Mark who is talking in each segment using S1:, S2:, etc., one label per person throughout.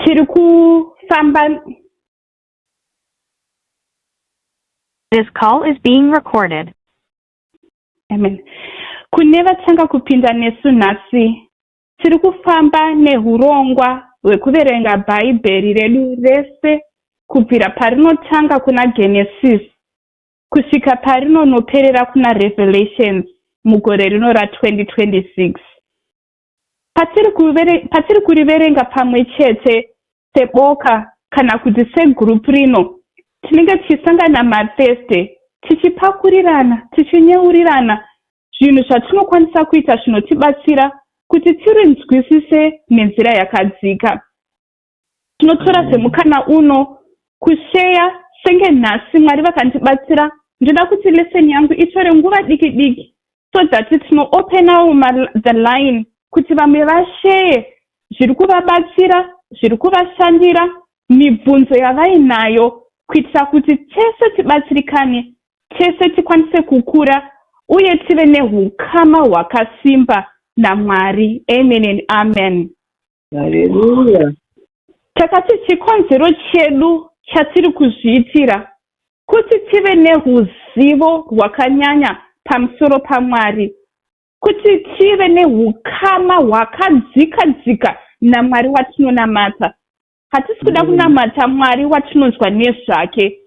S1: Tiri kufamba.
S2: This call is being recorded.
S1: Amen. Kune vatanga kupinda nesu nhasi, tiri kufamba nehurongwa hwekuverenga Bhaibheri redu rese kubvira parinotanga kuna Genesis kusvika parinonoperera kuna Revelations mugore rino ra2026. Patiri kuriverenga pamwe chete seboka kana kuti segroup rino, tinenge tichisangana maThursday tichipakurirana, tichinyeurirana zvinhu zvatinokwanisa kuita zvinotibatsira kuti tirinzwisise nenzira yakadzika. Tinotora semukana uno kusheya senge nhasi Mwari vakandibatsira. Ndoda kuti lesson yangu itore nguva diki diki so that tinoopenawo the line kuti vamwe vasheye zviri kuvabatsira, zviri kuvashandira, mibvunzo yavainayo, kuitira kuti tese tibatsirikane, tese tikwanise kukura uye tive nehukama hwakasimba naMwari. Amen and amen.
S3: Haleluya.
S1: Takati chikonzero chedu chatiri kuzviitira kuti tive neruzivo rwakanyanya pamusoro paMwari, kuti tive nehukama hwakadzika dzika naMwari watinonamata. Hatisi kuda kunamata Mwari watinonzwa nezvake,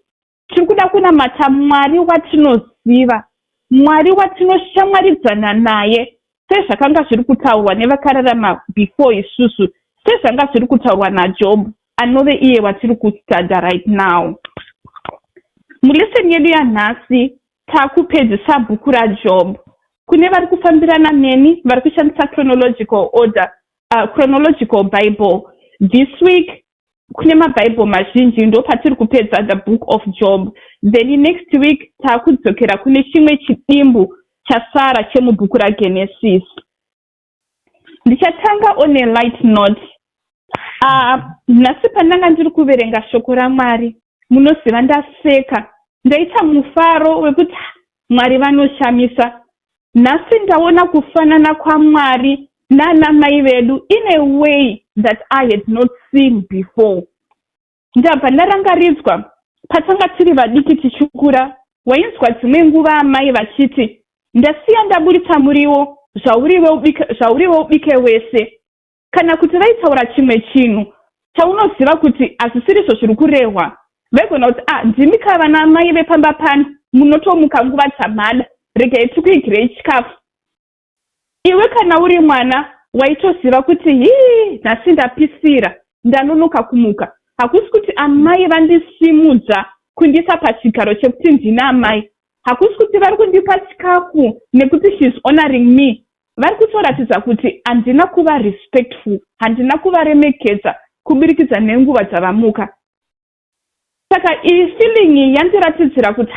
S1: tiri kuda kunamata Mwari watinoziva, Mwari watinoshamwaridzana naye, sezvakanga zviri kutaurwa nevakararama before isusu, sezvanga zviri kutaurwa naJob, anove iye watiri kustudya right now. Mulesson yedu yanhasi taakupedzisa bhuku raJob. Kune vari kufambirana neni vari kushandisa chronological order, chronological Bible, this week kune mabhaibheri mazhinji ndo patiri kupedza the Book of Job. Then next week taakudzokera kune chimwe chidimbu chasara chemubhuku raGenesis. Ndichatanga on a light note. Nhasi pandanga ndiri kuverenga shoko raMwari, munoziva, ndaseka, ndaita mufaro wekuti Mwari vanoshamisa. Nhasi ndaona kufanana kwaMwari nana mai vedu in a way that I had not seen before. Ndabva ndarangaridzwa patanga tiri vadiki tichikura, wainzwa dzimwe nguva amai vachiti, "Ndasiya ndaburitsa muriwo, zvauriwe ubike wese," kana kuti vaitaura chimwe chinhu chaunoziva kuti hazisirizvo zviri kurehwa. Vaigona kuti, "Ah, ndimi ka vana mai vepamba pano, munotomuka nguva dzamada, regai tikuigirei chikafu." Iwe kana uri mwana waitoziva kuti, "Hii, nhasi ndapisira, ndanonoka kumuka. Hakusi kuti amai vandisimudza kundiisa pachigaro chekuti ndina amai, hakusi kuti vari kundipa chikafu nekuti she's honoring me, vari kutoratidza kuti handina kuva respectful, handina kuvaremekedza kuburikidza nenguva dzavamuka." Saka iyi feeling yandiratidzira kuti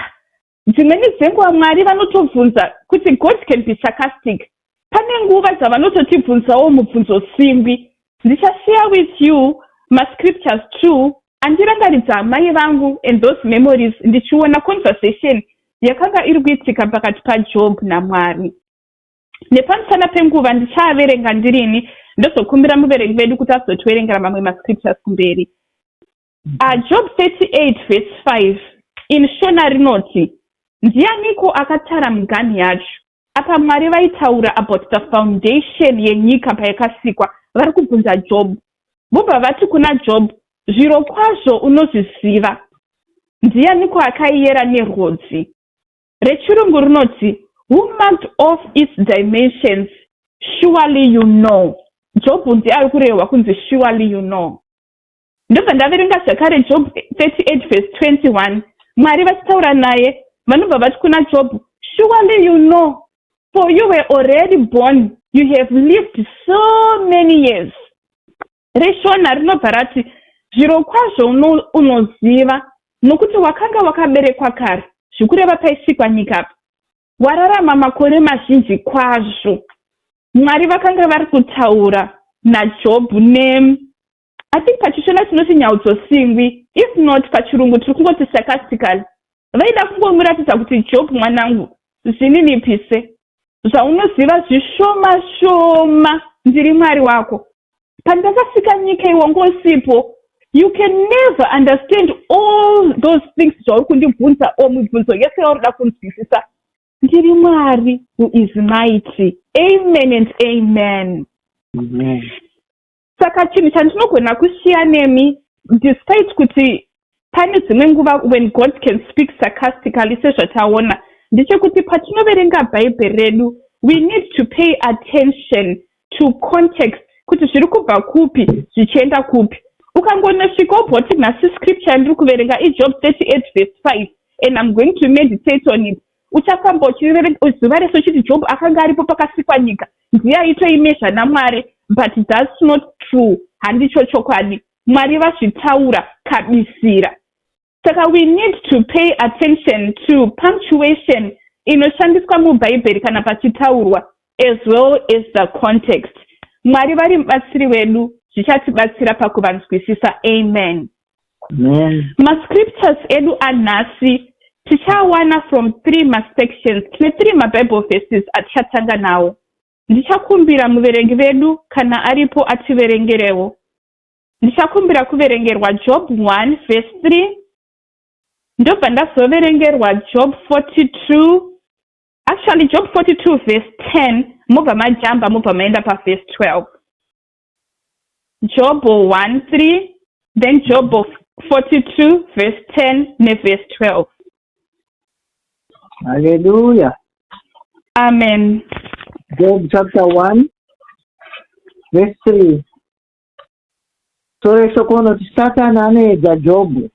S1: dzimweni dzenguva Mwari vanotobvunza kuti, God can be sarcastic. Pane nguva dzavanototibvunzawo mubvunzo simbi. Ndichashare with you mascriptures two andirangaridza amai vangu and those memories, ndichiona conversation yakanga iri kuitika pakati paJob naMwari. Nepamusana penguva ndichaaverenga ndirini, ndozokumbira muverengi vedu kuti azotiverengera mamwe mascriptures kumberi. Job 38 verse 5 in Shona rinoti, "Ndianiko akatara miganhu yacho?" Apa Mwari vaitaura about the foundation yenyika payakasikwa. Vari kubvunza Job, vobva vati kuna Job, "Zviro kwazvo unozviziva. Ndianiko akaiyera nerwodzi?" Rechirungu rinoti, "Who marked off its dimensions? Surely you know." Job ndiye ari kurehwa kunzi "surely you know". Ndobva ndaverenga zvakare Job 38 verse 21. Mwari vachitaura naye, vanobva vati kuna Job, "Surely you know, for you were already born, you have lived so many years." ReShona rinobva rati, "Zviro kwazvo unoziva, nokuti wakanga wakaberekwa kare," zvikureva paisikwa nyika, "wararama makore mazhinji kwazvo." Mwari vakanga vari kutaura naJobhu ne, I think pachiShona tinoti nyaudzosingwi, if not pachirungu tiri kungoti sarcastically. Vaida kungomuratidza kuti, "Job mwanangu, zvininipise, zvaunoziva zvishoma shoma. Ndiri Mwari wako. Pandakasika nyika iwe ngosipo." You can never understand all those things zvauri kundibvunza or mibvunzo yese yauri kunzwisisa. Ndiri Mwari who is mighty. Amen and amen.
S3: Amen.
S1: Saka chinhu chandinogona kusiya nemi, despite kuti pane dzimwe nguva when God can speak sarcastically sezvataona, ndechekuti patinoverenga Bhaibheri redu, we need to pay attention to context, kuti zviri kubva kupi zvichienda kupi. Ukangonosvika wobva kuti, "Nhasi scripture yandiri kuverenga iJob 38 verse 5 and I'm going to meditate on it," uchafamba uchiverenga zuva rese uchiti Job akanga aripo pakasikwa nyika, ndiye aitoimezha naMwari. But that's not true. Handicho chokwadi. Mwari vazvitaura kabisira. Saka we need to pay attention to punctuation inoshandiswa muBhaibheri kana pachitaurwa, as well as the context. Mwari vari mubatsiri wedu, zvichatibatsira pakuvanzwisisa. Amen.
S3: Amen.
S1: Mascriptures edu anhasi tichawana from three masections. Tine three maBible verses atichatanga nawo. Ndichakumbira muverengi vedu, kana aripo, ativerengerewo. Ndichakumbira kuverengerwa Job 1 verse 3, ndobva ndazoverengerwa Job 42, actually Job 42 verse 10, mobva majamba, mobva maenda paverse 12. Job 1 3, then Job 42 verse 10 neverse 12.
S3: Hallelujah.
S1: Amen.
S3: Job chapter 1, verse 3. Sore shoko unoti, Satani anoedza Jobhu.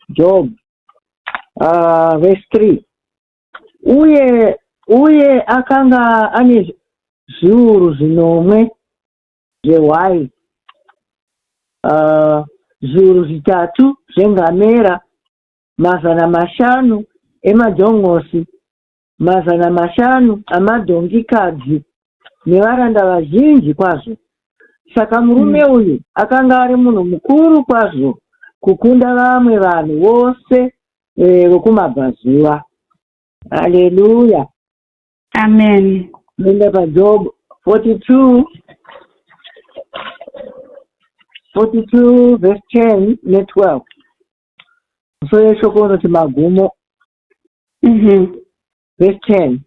S3: Job verse 3. Uye akanga ane zviuru zvinomwe zvehwai, zviuru 3 zvengamera, 500 emadhongosi, 500 amadhongikadzi nevaranda vazhinji kwazvo. Saka murume uyu akanga ari munhu mukuru kwazvo kukunda vamwe vanhu vose vokumabvazuva. Haleluya.
S1: Amen.
S3: Toenda paJob 42, 42 verse 10 ne12. Musoro yeshoko unoti, "Magumo." Verse 10: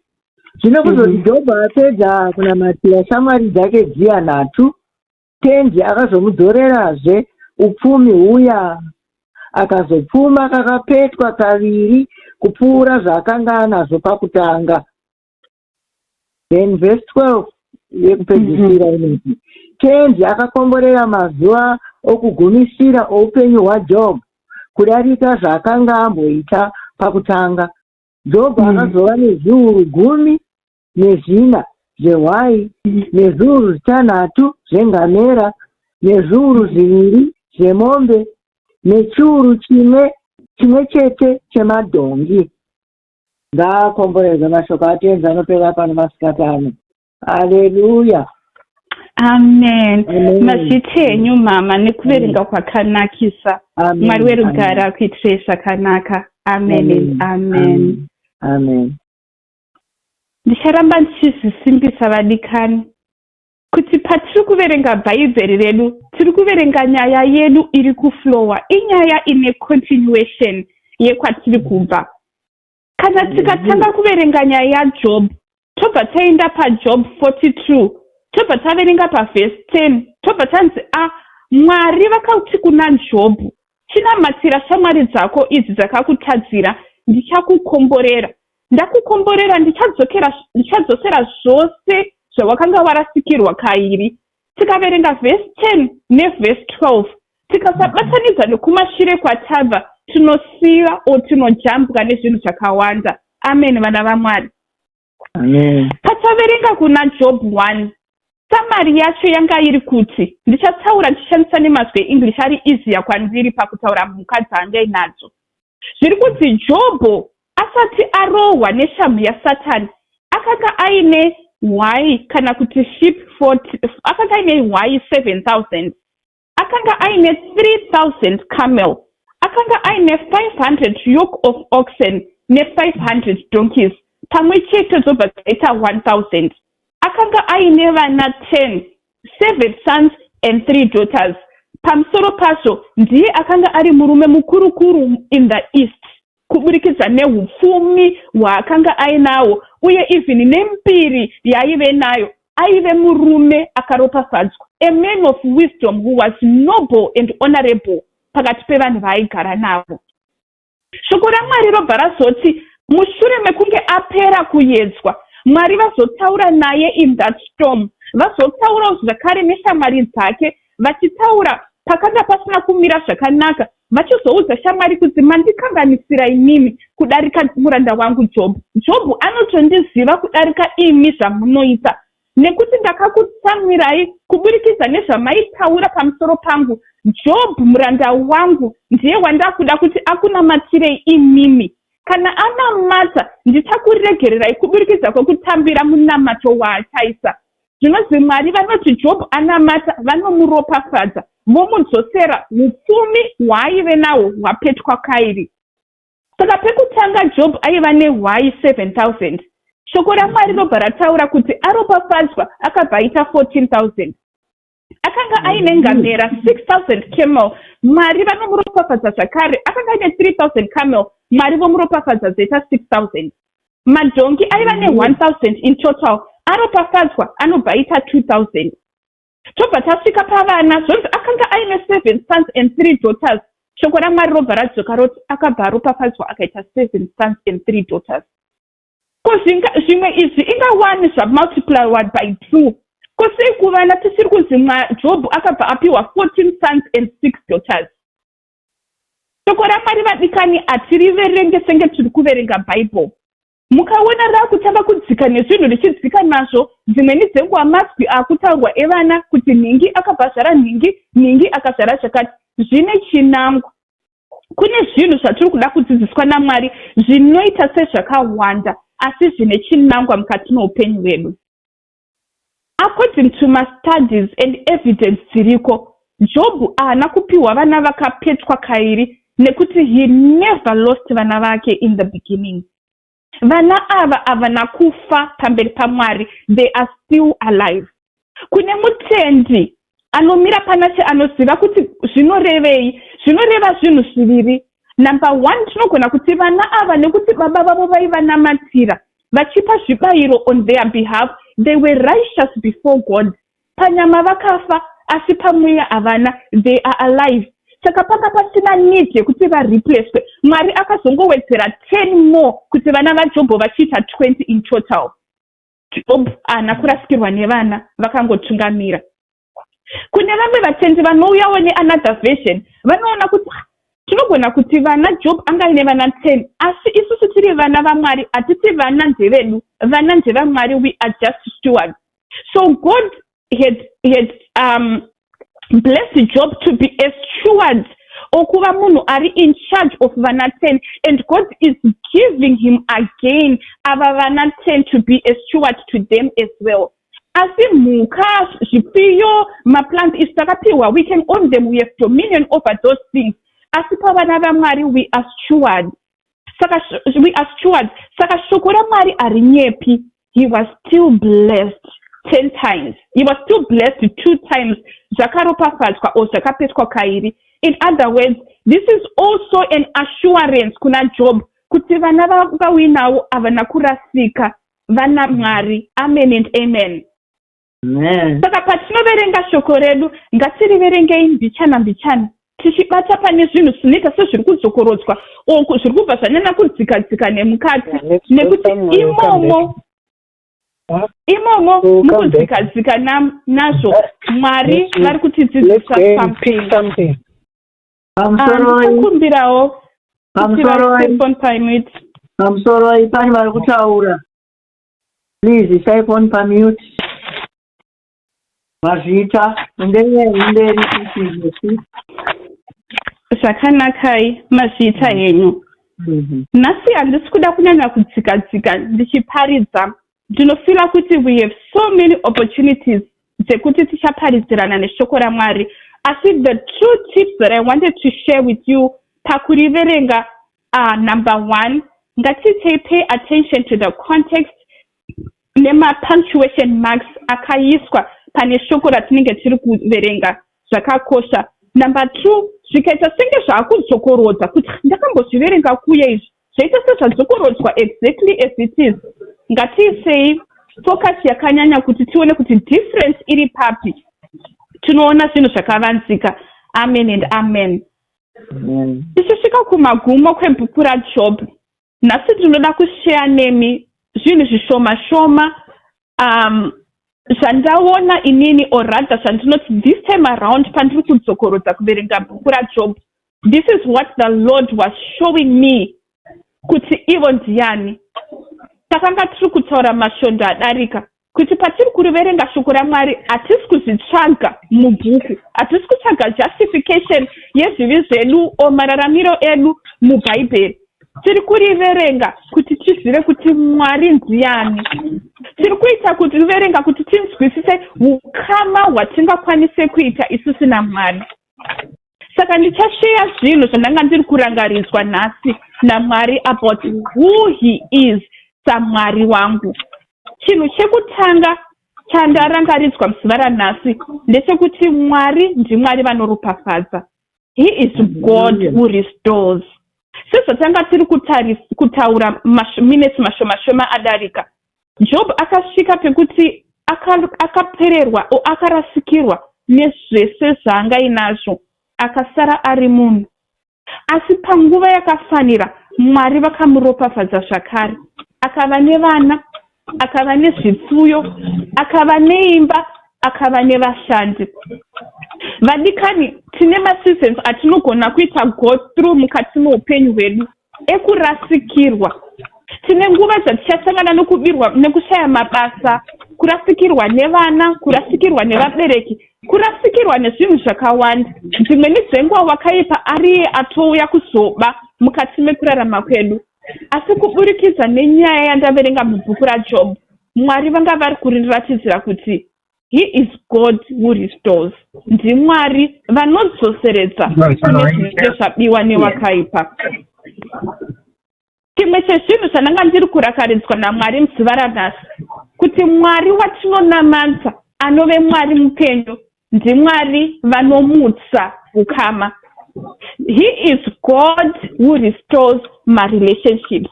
S3: Zvino kuzoti Jobho apedza kunamatira shamwari dzake dziya nhatu, Tenzi akazomudzorerazve upfumi huya, akazopfuma kakapetwa kaviri kupfuura zvaakanga anazvo pakutanga. Then verse 12 yekupedzisira inoti, Tenzi akakomborera mazuva okugumisira oupenyu hwaJob kudarika zvaakanga amboita pakutanga. Jobho akazova nezviuru 14 zvehwai, nezviuru 6 zvengamera, nezviuru 2 zvemombe, nechiuru chimwe chete chemadhongi. Ngaakomborerwe mashoko aTenzi anopera pano masikati ano. Haleluya.
S1: Amen.
S3: Amen.
S1: Mazviti henyu, mama, nekuverenga kwakanakisa.
S3: Amen.
S1: Mwari werugare akuitirei zvakanaka. Amen and amen.
S3: Amen.
S1: Ndicharamba ndichizvisimbisa, vadikani, kuti patiri kuverenga Bhaibheri redu, tiri kuverenga nyaya yedu iri kuflowa. Inyaya ine continuation yekwatiri kubva. Kana tikatanga kuverenga nyaya yaJob, tobva taenda paJob 42, tobva taverenga pavhesi 10, tobva tanzi, "A, Mwari vakati kuna Jobhu, chinamatira shamwari dzako idzi dzakakutadzira, ndichakukomborera. Ndakukomborera, ndichadzosera zvose zvawakanga warasikirwa kairi." Tikaverenga vhesi 10 nevhesi 12, tikasabatanidza nekumashure kwatabva, tinosiva o tinojambwa nezvinhu zvakawanda. Amen, vana vaMwari.
S3: Amen.
S1: Pataverenga kuna Job 1, summary yacho yanga iri kuti, ndichataura ndichishandisa nemazwi eEnglish ari easier kwandiri pakutaura mhuka dzaanga inadzo. Zviri kuti Jobho asati arohwa neshamhu yaSatani, akanga aine hwai kana kuti sheep 40, akanga aine hwai 7000, akanga aine 3000 camel, akanga aine 500 yoke of oxen ne500 donkeys, pamwe chete dzobva dzaita 1000. Akanga aine vana 10, 7 sons and 3 daughters. Pamusoro pazvo, ndiye akanga ari murume mukurukuru in the East kuburikidza neupfumi hwaakanga ainawo uye even nembiri yaaive nayo. Aive murume akaropafadzwa, a man of wisdom who was noble and honorable pakati pevanhu vaaigara navo. Shoko raMwari robva razoti mushure mekunge apera kuyedzwa, Mwari vazotaura naye in that storm. Vazotaurawo zvakare neshamwari dzake vachitaura pakanga pasina kumira zvakanaka, vachizoudza shamwari kuti mandikanganisira imimi kudarika muranda wangu Jobhu. Jobhu anotondiziva kudarika imi zvamunoita, nekuti ndakakutsamwirai kuburikidza nezvamaitaura pamusoro pangu. Jobhu muranda wangu ndiye wandakuda kuti akunamatirei imimi. Kana anamata, ndichakuregererai kuburikidza kwekutambira munamato waachaisa. Zvinonzi Mwari vanoti Jobhu anamata, vanomuropafadza, vomudzosera upfumi hwaaive nahwo hwapetwa kairi. Saka pekutanga Jobhu aiva nehwai 7000. Shoko raMwari robva rataura kuti aropafadzwa akabva aita 14,000. Akanga aine ngamera 6000 camel. Mwari vanomuropafadza zvakare. Akanga aine 3000 camel. Mwari vomuropafadza dzoita 6000. Madhongi aiva ne1000 in total. Aropafadzwa anobva aita 2000. Tobva tasvika pavana, zvonzi akanga aine 7 sons and 3 daughters. Shoko raMwari robva radzoka roti akabva aropafadzwa akaita 7 sons and 3 daughters. Ko zvimwe izvi ingawani zvamultiplied by 2? Ko sei kuvana tisiri kunzi Jobhu akabva apiwa 14 sons and 6 daughters? Shoko raMwari, vadikani, hatiriverenge senge tiri kuverenga Bhaibheri. Mukaona raakutanga kudzika nezvinhu richidzika nazvo, dzimweni dzenguva mazwi akutaurwa evana kuti nhingi akabva azvara nhingi, nhingi akazvara zvakati, zvine chinangwa. Kune zvinhu zvatiri kuda kudzidziswa naMwari zvinoita sezvakawanda asi zvine chinangwa mukati meupenyu hwedu. According to mastudies and evidence dziriko, Jobhu haana kupiwa vana vakapetwa kairi nekuti he never lost vana vake in the beginning. Vana ava havana kufa pamberi paMwari, they are still alive. Kune mutendi anomira panache anoziva kuti zvinorevei, zvinoreva zvinhu zviviri. Number one, tinogona kuti vana ava, nekuti baba vavo vaivanamatira vachipa zvibayiro on their behalf, they were righteous before God. Panyama vakafa, asi pamweya havana, they are alive. Saka panga pasina need yekuti vareplacwe. Mwari akazongowedzera 10 more kuti vana vaJobho vachiita 20 in total. Job haana kurasikirwa nevana, vakangotungamira. Kune vamwe vatendi vanouyawo neanother version, vanoona kuti tinogona kuti vana Job anga aine vana 10, asi isusu tiri vana vaMwari, hatiti vana ndevedu, vana ndevamwari. We are just stewards. So God had blessed Job to be a steward, okuva munhu ari in charge of vana 10, and God is giving him again ava vana 10 to be a steward to them as well. Asi mhuka, zvipfuyo, maplants, isu takapiwa, we can own them, we have dominion over those things. Asi pavana vamwari we are stewards. Saka we are stewards. Saka shoko raMwari harinyepi. He was still blessed 10 times. He was still blessed two times, zvakaropafadzwa or zvakapetwa kairi. In other words, this is also an assurance kuna Job kuti vana vauinawo havana kurasika, vana Mwari. Amen and amen.
S3: Amen.
S1: Saka patinoverenga shoko redu, ngatiriverengei mbichana mbichana, tichibata pane zvinhu zvinoita sezviri kudzokorodzwa or zviri kubva zvanyanya kudzika dzika nemukati, nekuti imomo imomo mukudzika dzika nazvo Mwari vari kutidzidzisa something. Ndikukumbirawo kuti vaise pamute.
S3: Pamusoroi, pane vari kutaura. Please isai phone pamute. Mazvita, nderi sisi.
S1: Zvakanakai, mazviita henyu. Nhasi handisi kuda kunyanya kudzika dzika ndichiparidza. Ndinofeela kuti we have so many opportunities dzekuti tichaparidzirana neshoko raMwari, asi the two tips that I wanted to share with you pakuriverenga, number one, ngatitei pay attention to the context nemapunctuation marks akaiswa pane shoko ratinenge tiri kuverenga. Zvakakosha. Number two, zvikaita senge zvaakudzokorodza kuti ndakambozviverenga kuye izvi, zvaita sezvadzokorodzwa exactly as it is, ngatiisei focus yakanyanya kuti tione kuti difference iri papi. Tinoona zvinhu zvakavanzika. Amen and amen. Tichisvika kumagumo kwebhuku raJob nhasi, ndinoda kushare nemi zvinhu zvishoma shoma zvandaona inini, or rather zvandinoti this time around pandiri kudzokorodza kuverenga bhuku raJob, this is what the Lord was showing me kuti ivo ndiani. Takanga tiri kutaura masvondo adarika kuti patiri kuriverenga shoko raMwari, hatisi kuzvitsvaga mubhuku, hatisi kutsvaga justification yezvivi zvedu o mararamiro edu mubhaibheri. Tiri kuriverenga kuti tizive kuti Mwari ndiani. Tiri kuita kuti riverenga kuti tinzwisise ukama hwatingakwanise kuita isusu naMwari. Saka ndichashare zvinhu zvandanga ndiri kurangaridzwa nhasi naMwari about who He is saMwari wangu. Chinhu chekutanga chandarangaridzwa muzuva ranhasi ndechekuti Mwari ndiMwari vanoropafadza. He is God who restores. Sezvatanga tiri kutaura minutes mashoma shoma adarika, Job akasvika pekuti akapererwa o akarasikirwa nezvese zvaangainazvo, akasara ari munhu. Asi panguva yakafanira Mwari vakamuropafadza zvakare, akava nevana, akava nezvipfuyo, akava neimba, akava nevashandi. Vadikani, tine maseasons atinogona kuita go through mukati meupenyu hwedu ekurasikirwa. Tine nguva dzatichasangana nokubirwa, nekushaya mabasa, kurasikirwa nevana, kurasikirwa nevabereki, kurasikirwa nezvinhu zvakawanda. Dzimweni dzenguva wakaipa ariye atouya kuzoba mukati mekurarama kwedu. Asi kuburikidza nenyaya yandaverenga mubhuku raJob, Mwari vanga vari kuriratidzira kuti He is God who restores. NdiMwari vanodzoseredza kune zvinenge zvabiwa newakaipa. Chimwe chezvinhu zvandanga ndiri kurakaridzwa naMwari muzuva ranhasi kuti Mwari watinonamata, anove Mwari mupenyu, ndiMwari vanomutsa ukama. He is God who restores marelationships.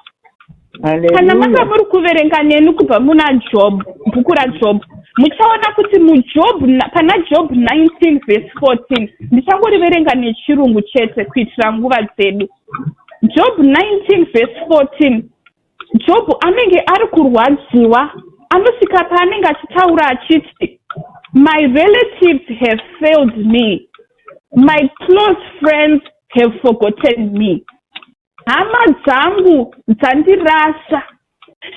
S1: Kana manga muri kuverenga neni kubva muna Job, bhuku raJob, muchaona kuti muJob, pana Job 19 verse 14, ndichangoriverenga nechirungu chete kuitira nguva dzedu. Job 19 verse 14, Job anenge ari kurwadziwa, anosvika paanenge achitaura achiti, "My relatives have failed me, my close friends have forgotten me." Hama dzangu dzandirasa,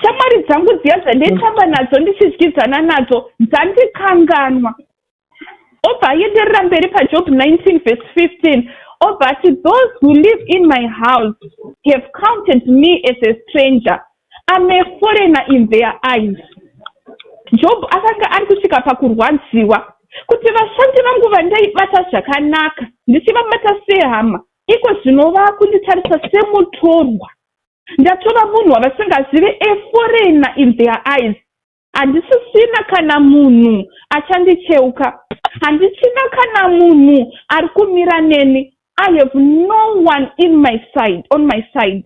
S1: shamwari dzangu dziya dzandaitamba nadzo, ndichidyidzana nadzo, dzandikanganwa. Obva aenderera mberi paJob 19 verse 15, obva ati, "Those who live in my house have counted me as a stranger. I'm a foreigner in their eyes." Job akanga ari kusvika pakurwadziwa kuti vashandi vangu vandaibata zvakanaka, ndichivabata sehama, iko zvino vakunditarisa semutorwa. Ndatova munhu wavasingazive, a foreigner in their eyes. Handisisina kana munhu achandicheuka, handichina kana munhu ari kumira neni. I have no one in my side, on my side.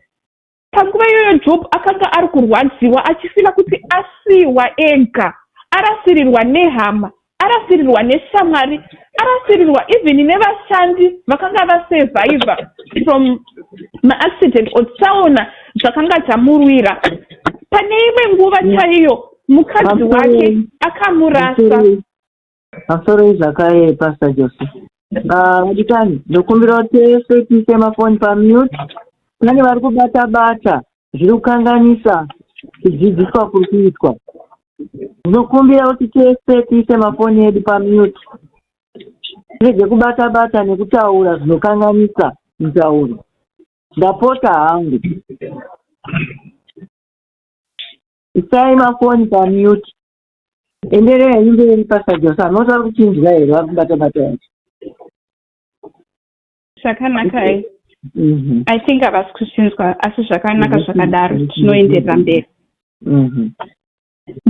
S1: Panguva iyoyo Job akanga ari kurwadziwa, achifeela kuti asiyiwa ega, arasirirwa nehama, arasirirwa neshamwari, arasirirwa even nevashandi vakanga vasurvivha from maaccident or tsaona zvakanga dzamurwira. Pane imwe nguva chaiyo mukadzi wake akamurasa.
S3: Pamusoro zvakare, Pastor Joseph. Vadikani, ndokumbira tese tiise mafoni pamute. Pane vari kubata bata zviri kukanganisa kudzidziswa kuri kuitwa. Ndinokumbira kuti tese tiise mafoni edu pamute, tirege kubata bata nekutaura zvinokanganisa mutauro. Ndapota hangu, isai mafoni pamute. Enderera henyu mberi, Pastor Jose. Hamuna vari kuchinzwa here vari kubata bata yacho?
S1: Zvakanaka. I think havasi kuchinzwa, asi zvakanaka zvakadaro, tinoenderera mberi.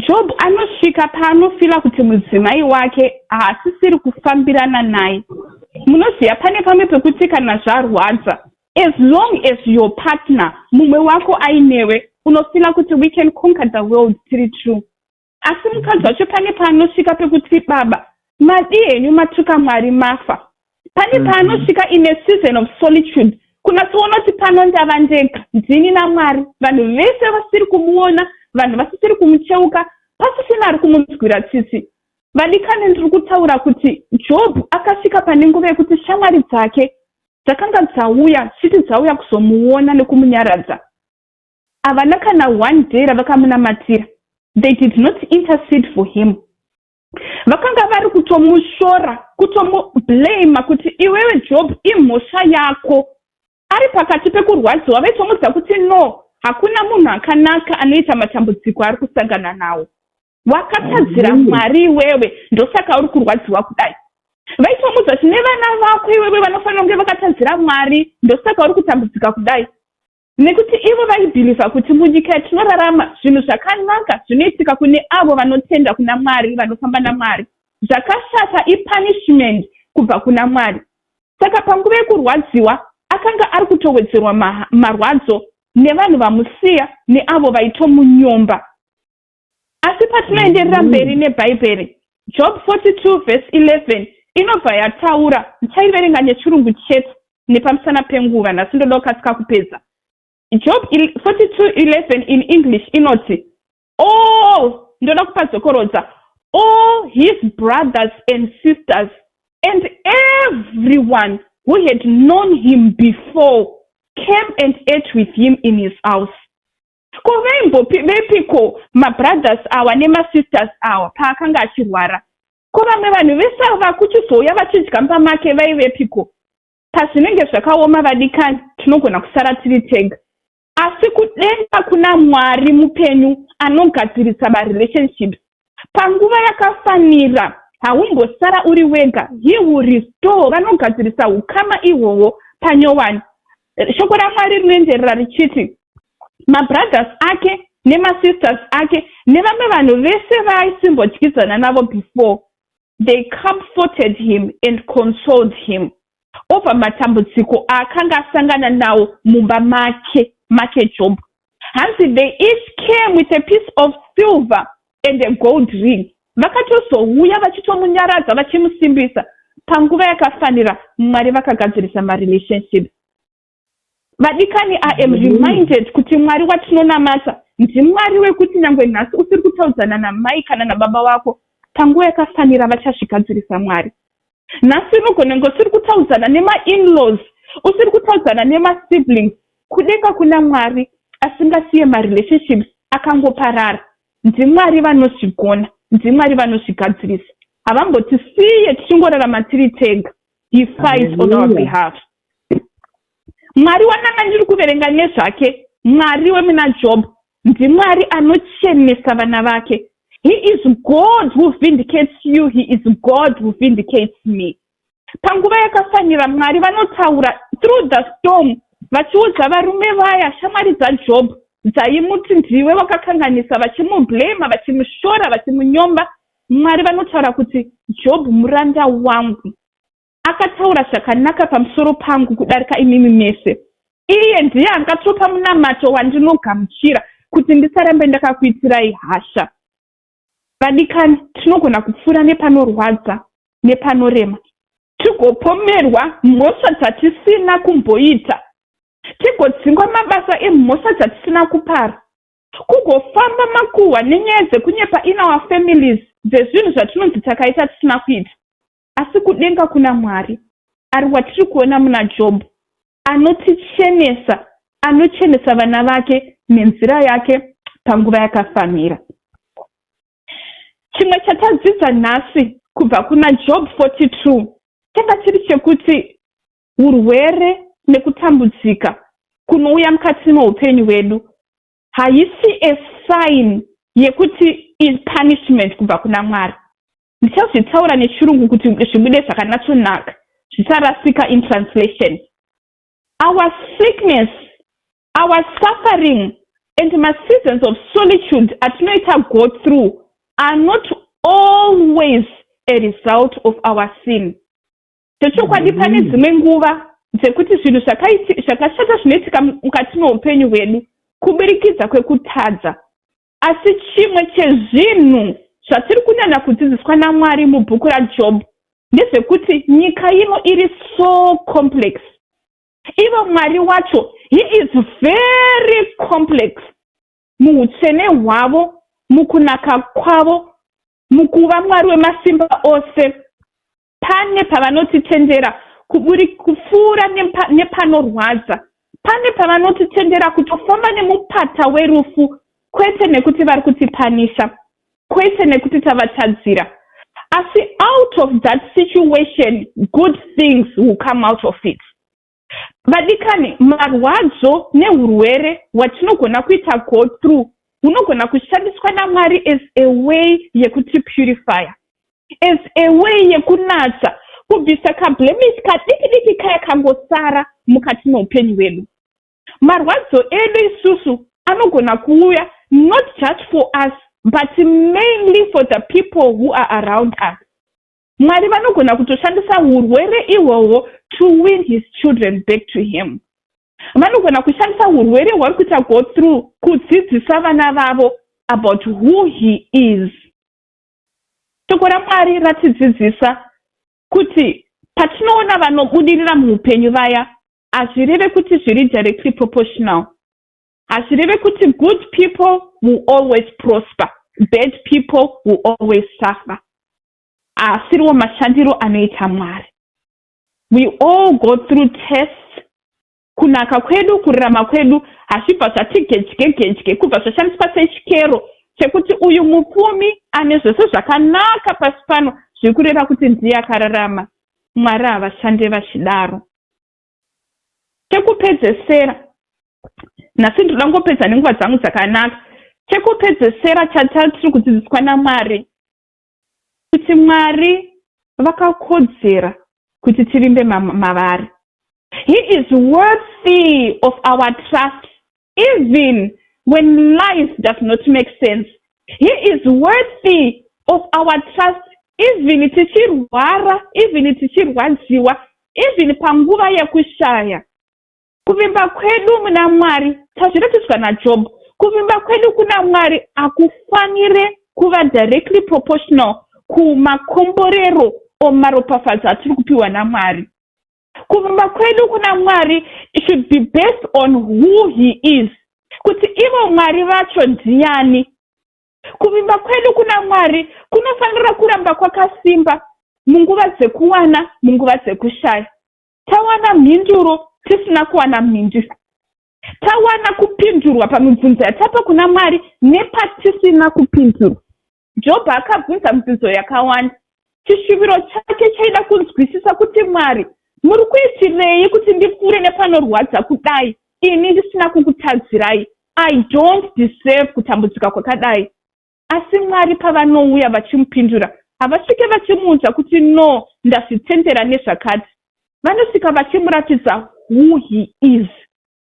S1: Job anosvika paanofeela kuti mudzimai wake haasisiri kufambirana naye. Munoziva, pane pamwe pekuti kana zvarwadza, as long as your partner, mumwe wako ainewe, unofeela kuti we can conquer the world tiri two. Asi mukadzi wacho pane paanosvika pekuti, "Baba, madi henyu matuka Mwari, mafa." Pane paanosvika in a season of solitude, kunatsoona kuti pano ndava ndega, ndini naMwari, vanhu vese vasiri kumuona, vanhu vasisiri kumucheuka, pasisina ari kumunzwira tsitsi. Vadikani, ndiri kutaura kuti Job akasvika pane nguva yekuti shamwari dzake dzakanga dzauya chiti dzauya kuzomuona nekumunyaradza, havana kana one day ravakamunamatira. They did not intercede for him. Vakanga vari kutomushora, kutomublama kuti, "Iwewe Job, imhosva yako." Ari pakati pekurwadziwa, vaitomudza kuti, "No, hakuna munhu akanaka anoita matambudziko ari kusangana nawo. Wakatadzira Mwari iwewe, ndosaka uri kurwadziwa kudai." Vaitomudza kuti, "Nevana vako iwewe vanofanira kunge vakatadzira Mwari, ndosaka uri kutambudzika kudai." Nekuti ivo vaibeliever kuti munyika yatinorarama zvinhu zvakanaka zvinoitika kune avo vanotenda kuna Mwari, vanofamba naMwari. Zvakashata ipunishment kubva kuna Mwari. Saka panguva yekurwadziwa akanga ari kutowedzerwa marwadzo nevanhu vamusiya neavo vaitomunyomba. Asi patinoenderera mberi neBhaibheri, Job 42 verse 11 inobva yataura. Ndichaiverenga nechirungu chete nepamusana penguva. Nhasi ndoda kukasika kupedza. Job 42:11 in English inoti, all, ndoda kupadzokorodza, "All his brothers and sisters and everyone who had known him before came and ate with him in his house." Ko vaimbovepiko mabrothers awa nemasisters awa paakanga achirwara? Ko vamwe vanhu vese ava kuchizouya vachidya mumba make vaivepiko? Pazvinenge zvakaoma, vadikani, tinogona kusara tiri tega, asi kudenga kuna Mwari mupenyu anogadzirisa marelationships panguva yakafanira. Haumbosara uri wega. He will restore, vanogadzirisa ukama ihwohwo panyowani. Shoko raMwari rinoenderera richiti mabrothers ake nemasisters ake nevamwe vanhu vese vaisimbodyidzana navo before, they comforted him and consoled him over matambudziko aakanga asangana nawo mumba make Job. Hanzi, "They each came with a piece of silver and a gold ring." Vakatozouya vachitomunyaradza, vachimusimbisa. Panguva yakafanira Mwari vakagadzirisa marelationships. Vadikani, I am reminded kuti Mwari watinonamata ndiMwari wekuti nyange nhasi usiri kutaudzana namai kana nababa wako, panguva yakafanira vachazvigadzirisa Mwari. Nhasi unogona kunge usiri kutaudzana nemainlaws, usiri kutaudzana nemasiblings, kudenga kuna Mwari asingasiye marelationships akangoparara. NdiMwari vanozvigona, ndiMwari vanozvigadzirisa. Havambotisiye tichingorarama tiri tega. He fights on our behalf. Mwari wananga ndiri kuverenga nezvake, Mwari wemuna Job, ndiMwari anochenesa vana vake. He is God who vindicates you. He is God who vindicates me. Panguva yakafanira Mwari vanotaura through the storm, vachiudza varume vaya, shamwari dzaJob dzaimuti ndiwe wakakanganisa, vachimublama, vachimushora, vachimunyomba. Mwari vanotaura kuti, "Job muranda wangu akataura zvakanaka pamusoro pangu kudarika imimi mese. Iye ndiye angatopa munamato wandinogamuchira kuti ndisarambe ndakakuitirai hasha." Vadikani, tinogona kupfuura nepanorwadza, nepanorema, tigopomerwa mhosva dzatisina kumboita, tigodzingwa mabasa emhosva dzatisina kupara, kugofamba makuhwa nenyaya dzekunyepa in our families dzezvinhu zvatinonzi takaita tisina kuita. Asi kudenga kuna Mwari ari watiri kuona muna Jobho, anotichenesa, anochenesa vana vake nenzira yake panguva yakafanira. Chimwe chatadzidza nhasi kubva kuna Job 42 changa chiri chekuti urwere nekutambudzika kunouya mukati meupenyu hwedu haisi a sign yekuti ipunishment kubva kuna Mwari. Ndichazvitaura nechirungu kuti zvibude zvakanatsonaka, zvisarasika in translation. Our sickness, our suffering and maseasons of solitude atinoita go through are not always a result of our sin. Zvechokwadi, pane dzimwe nguva dzekuti zvinhu zvakashata zvinoitika mukati meupenyu hwedu kuburikidza kwekutadza. Asi chimwe chezvinhu zvatiri kunyanya kudzidziswa naMwari mubhuku raJob ndezvekuti nyika ino iri so complex. Ivo Mwari wacho, he is very complex muutsvene hwavo, mukunaka kwavo, mukuva Mwari wemasimba ose. Pane pavanotitendera kupfuura nepanorwadza, pane pavanotitendera kutofamba nemupata werufu, kwete nekuti vari kutipanisha, kwete nekuti tavatadzira, asi out of that situation good things will come out of it. Vadikani, marwadzo neurwere hwatinogona kuita go through hunogona kushandiswa naMwari as a way yekutipurifya, as a way yekunatsa, kubvisa kablemish kadiki diki kaya kangosara mukati meupenyu hwedu. Marwadzo edu isusu anogona kuuya not just for us, but mainly for the people who are around us. Mwari vanogona kutoshandisa urwere ihwohwo to win his children back to him. Vanogona kushandisa urwere hwari kuita go through kudzidzisa vana vavo about who he is. Shoko raMwari ratidzidzisa kuti patinoona vanobudirira muupenyu vaya, hazvireve kuti zviri directly proportional. Hazvireve kuti good people will always prosper, bad people will always suffer. Haasiriwo mashandiro anoita Mwari. We all go through tests. Kunaka kwedu, kururama kwedu hazvibva zvati gedye gedye kubva zvashandiswa sechikero chekuti uyu mupfumi ane zvose zvakanaka pasi pano, zviri kureva kuti ndiye akararama. Mwari havashande vachidaro. Chekupedzesera, nhasi ndoda ngopedza nenguva dzangu dzakanaka. Chekupedzesera chatiri kudzidziswa naMwari kuti Mwari vakakodzera kuti tivimbe mavari. He is worthy of our trust even when life does not make sense. He is worthy of our trust even tichirwara, even tichirwadziwa, even panguva yekushaya. Kuvimba kwedu muna Mwari, tazviratidzwa naJob, kuvimba kwedu kuna Mwari hakufanire kuva directly proportional kumakomborero omaropafadzo atiri kupiwa naMwari. Kuvimba kwedu kuna Mwari should be based on who he is, kuti ivo Mwari vacho ndiani. Kuvimba kwedu kuna Mwari kunofanira kuramba kwakasimba munguva dzekuwana, munguva dzekushaya, tawana mhinduro, tisina kuwana mhinduro, tawana kupindurwa pamibvunzo yatapa kuna Mwari nepatisina kupindurwa. Jobho akabvunza mibvunzo yakawanda. Chishuviro chake chaida kunzwisisa kuti, "Mwari, muri kuitirei kuti ndipfuure nepanorwadza kudai ini ndisina kukutadzirai? I don't deserve kutambudzika kwakadai." Asi Mwari pavanouya vachimupindura, havasvike vachimuudza kuti, "No, ndazvitendera nezvakati." Vanosvika vachimuratidza who he is,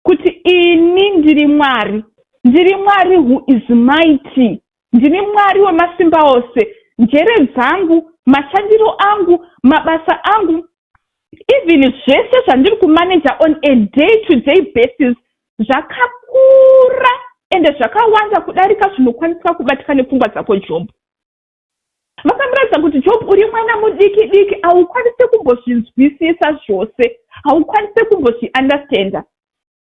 S1: kuti, "Ini ndiri Mwari, ndiri Mwari who is mighty, ndini Mwari wemasimba ose. Njere dzangu, mashandiro angu, mabasa angu, even zvese zvandiri kumaneja on a day to day basis zvakakura ende zvakawanda kudarika zvinokwaniswa kubatika nepfungwa dzako, Job." Vakamuratidza kuti, "Job, uri mwana mudiki diki, haukwanisi kumbozvinzwisisa zvose, haukwanisi kumbozviunderstanda,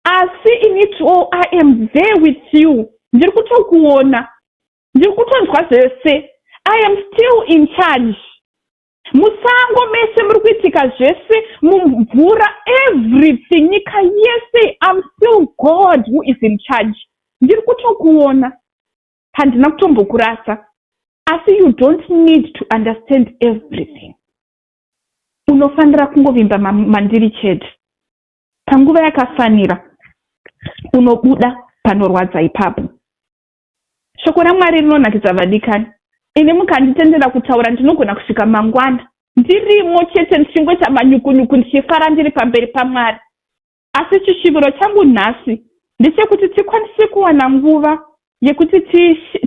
S1: asi in it all I am there with you. Ndiri kutokuona, ndiri kutonzwa zvese. I am still in charge. Musango mese muri kuitika zvese, mumvura, everything, nyika yese, I'm still God who is in charge. Ndiri kutokuona, handina kutombokurasa. Asi you don't need to understand everything. Unofanira kungovimba mandiri chete. Panguva yakafanira unobuda panorwadza ipapo." Shoko raMwari rinonakidza, vadikani. Ini mukanditendera kutaura, ndinogona kusvika mangwana ndirimo chete, ndichingoita manyukunyuku, ndichifara ndiri pamberi paMwari. Asi chishuviro changu nhasi ndechekuti tikwanise kuwana nguva yekuti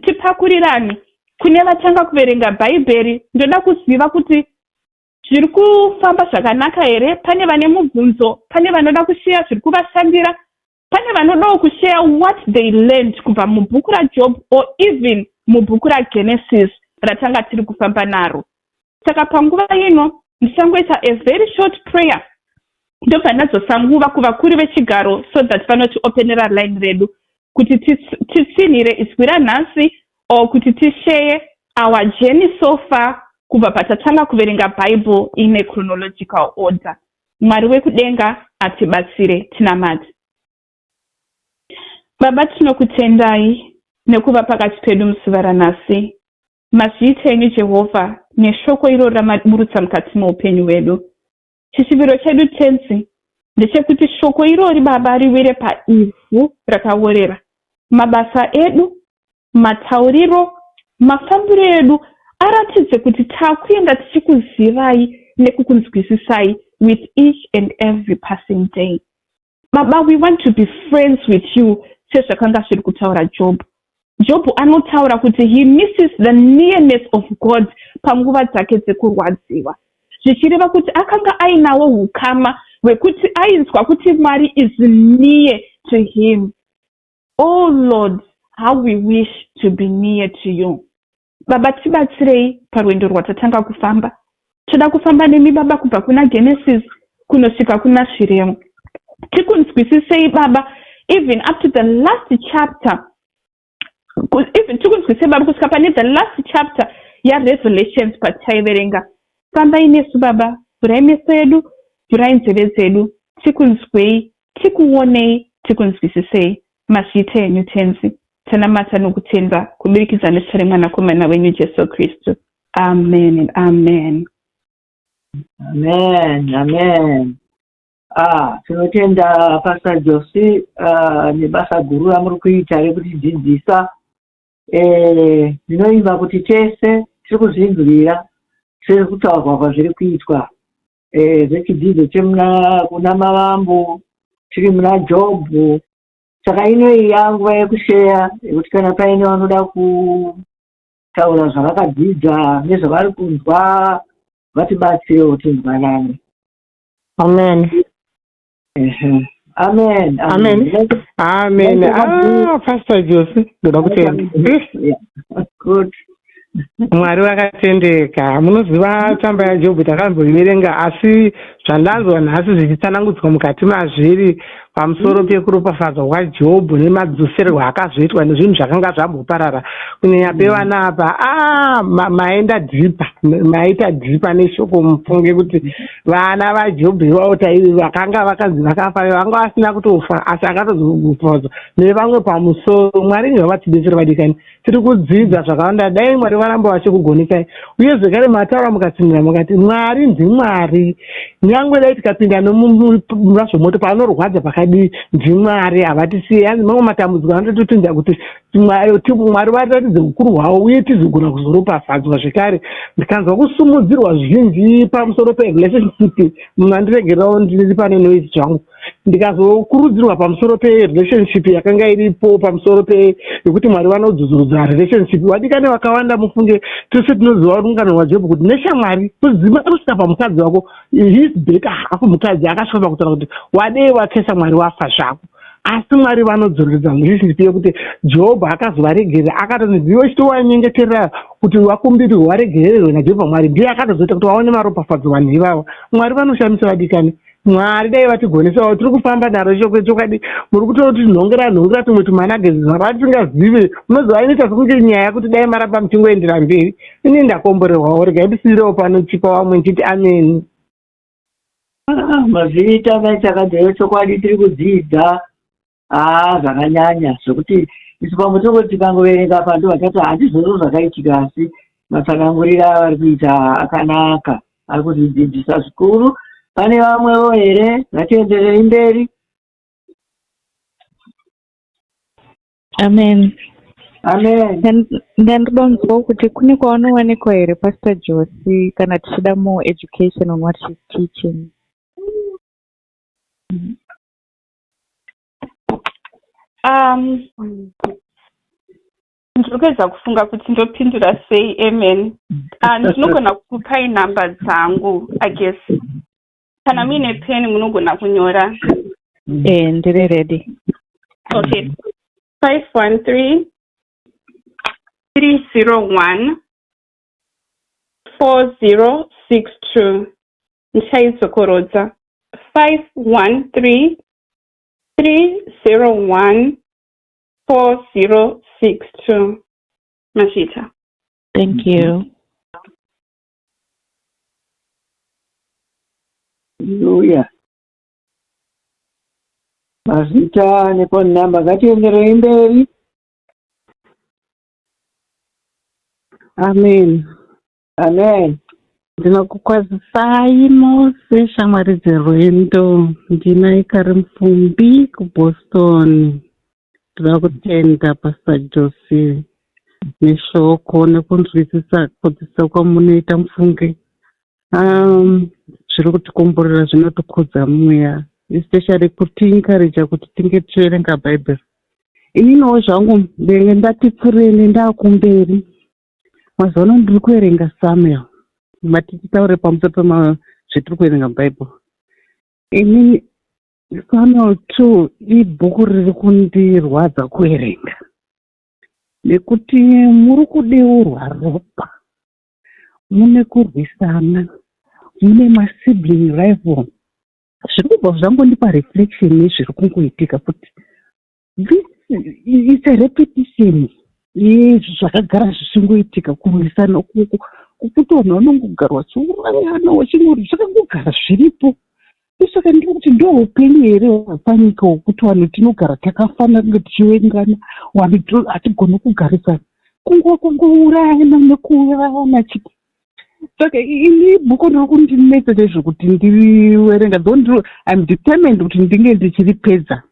S1: tipakurirane. Kune vatanga kuverenga Bhaibheri, ndoda kuziva kuti Zviri kufamba zvakanaka here? Pane vane mubvunzo, pane vanoda kusheya zviri kuvashandira, pane vanodawo kusheya what they learned kubva mubhuku raJob or even mubhuku raGenesis ratanga tiri kufamba naro. Saka panguva ino ndichangoita a very short prayer, ndobva ndadzosa nguva kuvakuru vechigaro so that vanotiopenera line redu kuti titsinhire izwi ranhasi or kuti tisheye our journey so far kubva patatanga kuverenga Bible in a chronological order. Mwari wekudenga atibatsire. Tinamate. Baba, tinokutendai nekuva pakati pedu muzuva ranhasi. Mazviita enyu Jehovha neshoko iroro ramaburutsa mukati meupenyu hwedu. Chishuviro chedu, Tenzi, ndechekuti shoko irori, Baba, riwire paivhu rakaorera. Mabasa edu, matauriro, mafambiro edu aratidze kuti takuenda tichikuzivai nekukunzwisisai with each and every passing day. Baba, we want to be friends with you sezvakanga zviri kutaura Job. Job anotaura kuti he misses the nearness of God panguva dzake dzekurwadziwa, zvichireva kuti akanga ainawo ukama hwekuti ainzwa kuti Mwari is near to him. Oh Lord, how we wish to be near to you. Baba, tibatsirei parwendo rwatatanga kufamba. Toda kufamba nemi, Baba, kubva kuna Genesis kunosvika kuna Zvirevo. Tikunzwisisei, Baba, even up to the last chapter, even tikunzwisei, Baba, kusvika pane the last chapter yaRevelations pataiverenga. Fambai nesu, Baba. Vhurai meso edu, vhurai nzeve dzedu, tikunzwei, tikuonei, tikunzwisisei. Mazviita enyu, Tenzi. Tanamata nokutenda kuburikidza nezita remwanakomana wenyu Jesu Kristu. Amen and amen.
S3: Amen, amen. Ah, tinotenda Pastor Josi nebasa guru ramuri kuita rekutidzidzisa. Ndinoimba kuti tese tiri kuzvinzwira sekutaurwa kwazviri kuitwa zvechidzidzo chemuna kuna Mavambo, tiri muna Jobhu. Saka inoyi yanguva yekusheya, yekuti kana paine vanoda kutaura zvavakadzidza nezvavari kunzwa, vatibatsirewo tinzwanane.
S4: Amen.
S3: Ehe. Amen.
S4: Amen.
S5: Amen. Ah, Pastor Jose, ndoda kutenda.
S3: Yeah. Good.
S5: Mwari vakatendeka. Munoziva, tsamba yaJobhu takamboiverenga, asi zvandanzwa nhasi zvichitsanangudzwa mukati mazviri pamusoro pekuropafadzwa kwaJobhu nemadzosererwo akazoitwa nezvinhu zvakanga zvamboparara, kunyanya pevana apa, a maenda deeper, maita deeper neshoko. Mufunge kuti vana vaJobhu ivavo vakanga vakanzi vakafa, vanga vasina kutofa, asi akatozopafadzwa nevamwe pamusoro. Mwari ngavatibetsere, vadikani. Tiri kudzidza zvakawanda. Dai Mwari varamba vachikugonesai. Uye zvekare mataura mukatsinira mukati Mwari ndiMwari, nyange dai tikapinda nomumazvomoto, panorwadza pakadii, ndiMwari, havatisiye. Hanzi mamwe matambudziko anototipinza kuti Mwari vatiratidze ukuru hwavo uye tizogona kuzoropafadzwa zvekare. Ndikanzwa kusumudzirwa zvizhinji pamusoro perelationship. Mandiregererawo, ndiri pane noise zvangu. Ndikazokurudzirwa pamusoro perelationship yakanga iripo, pamusoro peyekuti Mwari vanodzodzorudza relationship. Vadikani vakawanda, mufunge, tose tinoziva rungano rwaJobhu, kuti neshamwari kudzima kusvika pamukadzi wako, his better half, mukadzi akasvika pakutaura kuti wadei wakesa Mwari wafa zvako. Asi Mwari vanodzoreredza relationship yekuti Jobho akazovaregerera, akatoti ndiwe chitovanyengeterera kuti vakumbirirwe varegererwe naJehovha. Mwari ndiye akatozoita kuti vaone maropafadzo vanhu ivavo. Mwari vanoshamisa, vadikani. Mwari dai vatigonesawo. Tiri kufamba naro shoko chokwadi. Muri kutoti nhongera nhongera tumwe tumanagezi zvavatisingazive. Munoziva, inoita sekunge nyaya yekuti dai maramba muchingoendera mberi. Ini ndakomborerwawo. Regai ndisiyirewo pano, chipa vamwe, nchiti ameni.
S3: Ah, mazviita, mai Chakadzeyo. Chokwadi tiri kudzidza haa zvakanyanya, zvokuti isu pamwe tongoti tikangoverenga pa ndo vachati handizvozvo zvakaitika, asi matsananguriro avari kuita akanaka, ari kutidzidzisa zvikuru. Pane vamwewo here? Ngatienderei mberi.
S6: Amen.
S3: Amen.
S6: Ndandodonzwawo kuti kune kwavanowanikwa here, Pastor Josi, kana tichida more education on what she's teaching?
S1: Ndiri kuedza kufunga kuti ndopindura sei. Amen. Ndinogona kukupai nhamba dzangu, I guess. Kana muine peni munogona kunyora.
S6: Ndiri ready.
S1: Okay. 513 301 4062. Ndichaidzokorodza. 513 301 4062. Mazvita.
S6: Thank you.
S3: Hallelujah. Mazvita nephone number. Ngatienderei mberi.
S5: Amen.
S3: Amen.
S5: Ndinokukwazisai mose shamwari dzerwendo. Ndina Ikari Mupfumbi kuBoston. Ndinoda kutenda Pastor Josie neshoko nekunzwisisa kudzidzisa kwamunoita mufunge. Zviri kutikomborera, zvinotikudza mweya, especially kutiencourage kuti tinge tichiverenga Bhaibheri. Ininiwo zvangu ndenge ndati pfureni ndakumberi. Mazuva ano ndiri kuverenga Samuel. Mati titaure pamusoro pezvatiri kuverenga muBhaibheri. Inini Samuel 2 ibhuku riri kundirwadza kuverenga nekuti muri kudeurwa ropa, mune kurwisana, mune masibling rival. Zviri kubva zvangondipa reflection yezviri kungoitika kuti this it's a repetition yezvakagara zvichingoitika, kurwisana ukuku kukuti vanhu vanongogara vachiurayana, vachingori zvakangogara zviripo. Saka ndiri kuti ndo upenyu here hwepanyika hwokuti vanhu tinogara takafanira kunge tichivengana, vanhu hatigoni kugarisana, kungourayana nekuurayana chete? Saka ini bhuku riri kundinetsa chaizvo kuti ndiriverenga, though I'm determined kuti ndinge ndichiripedza,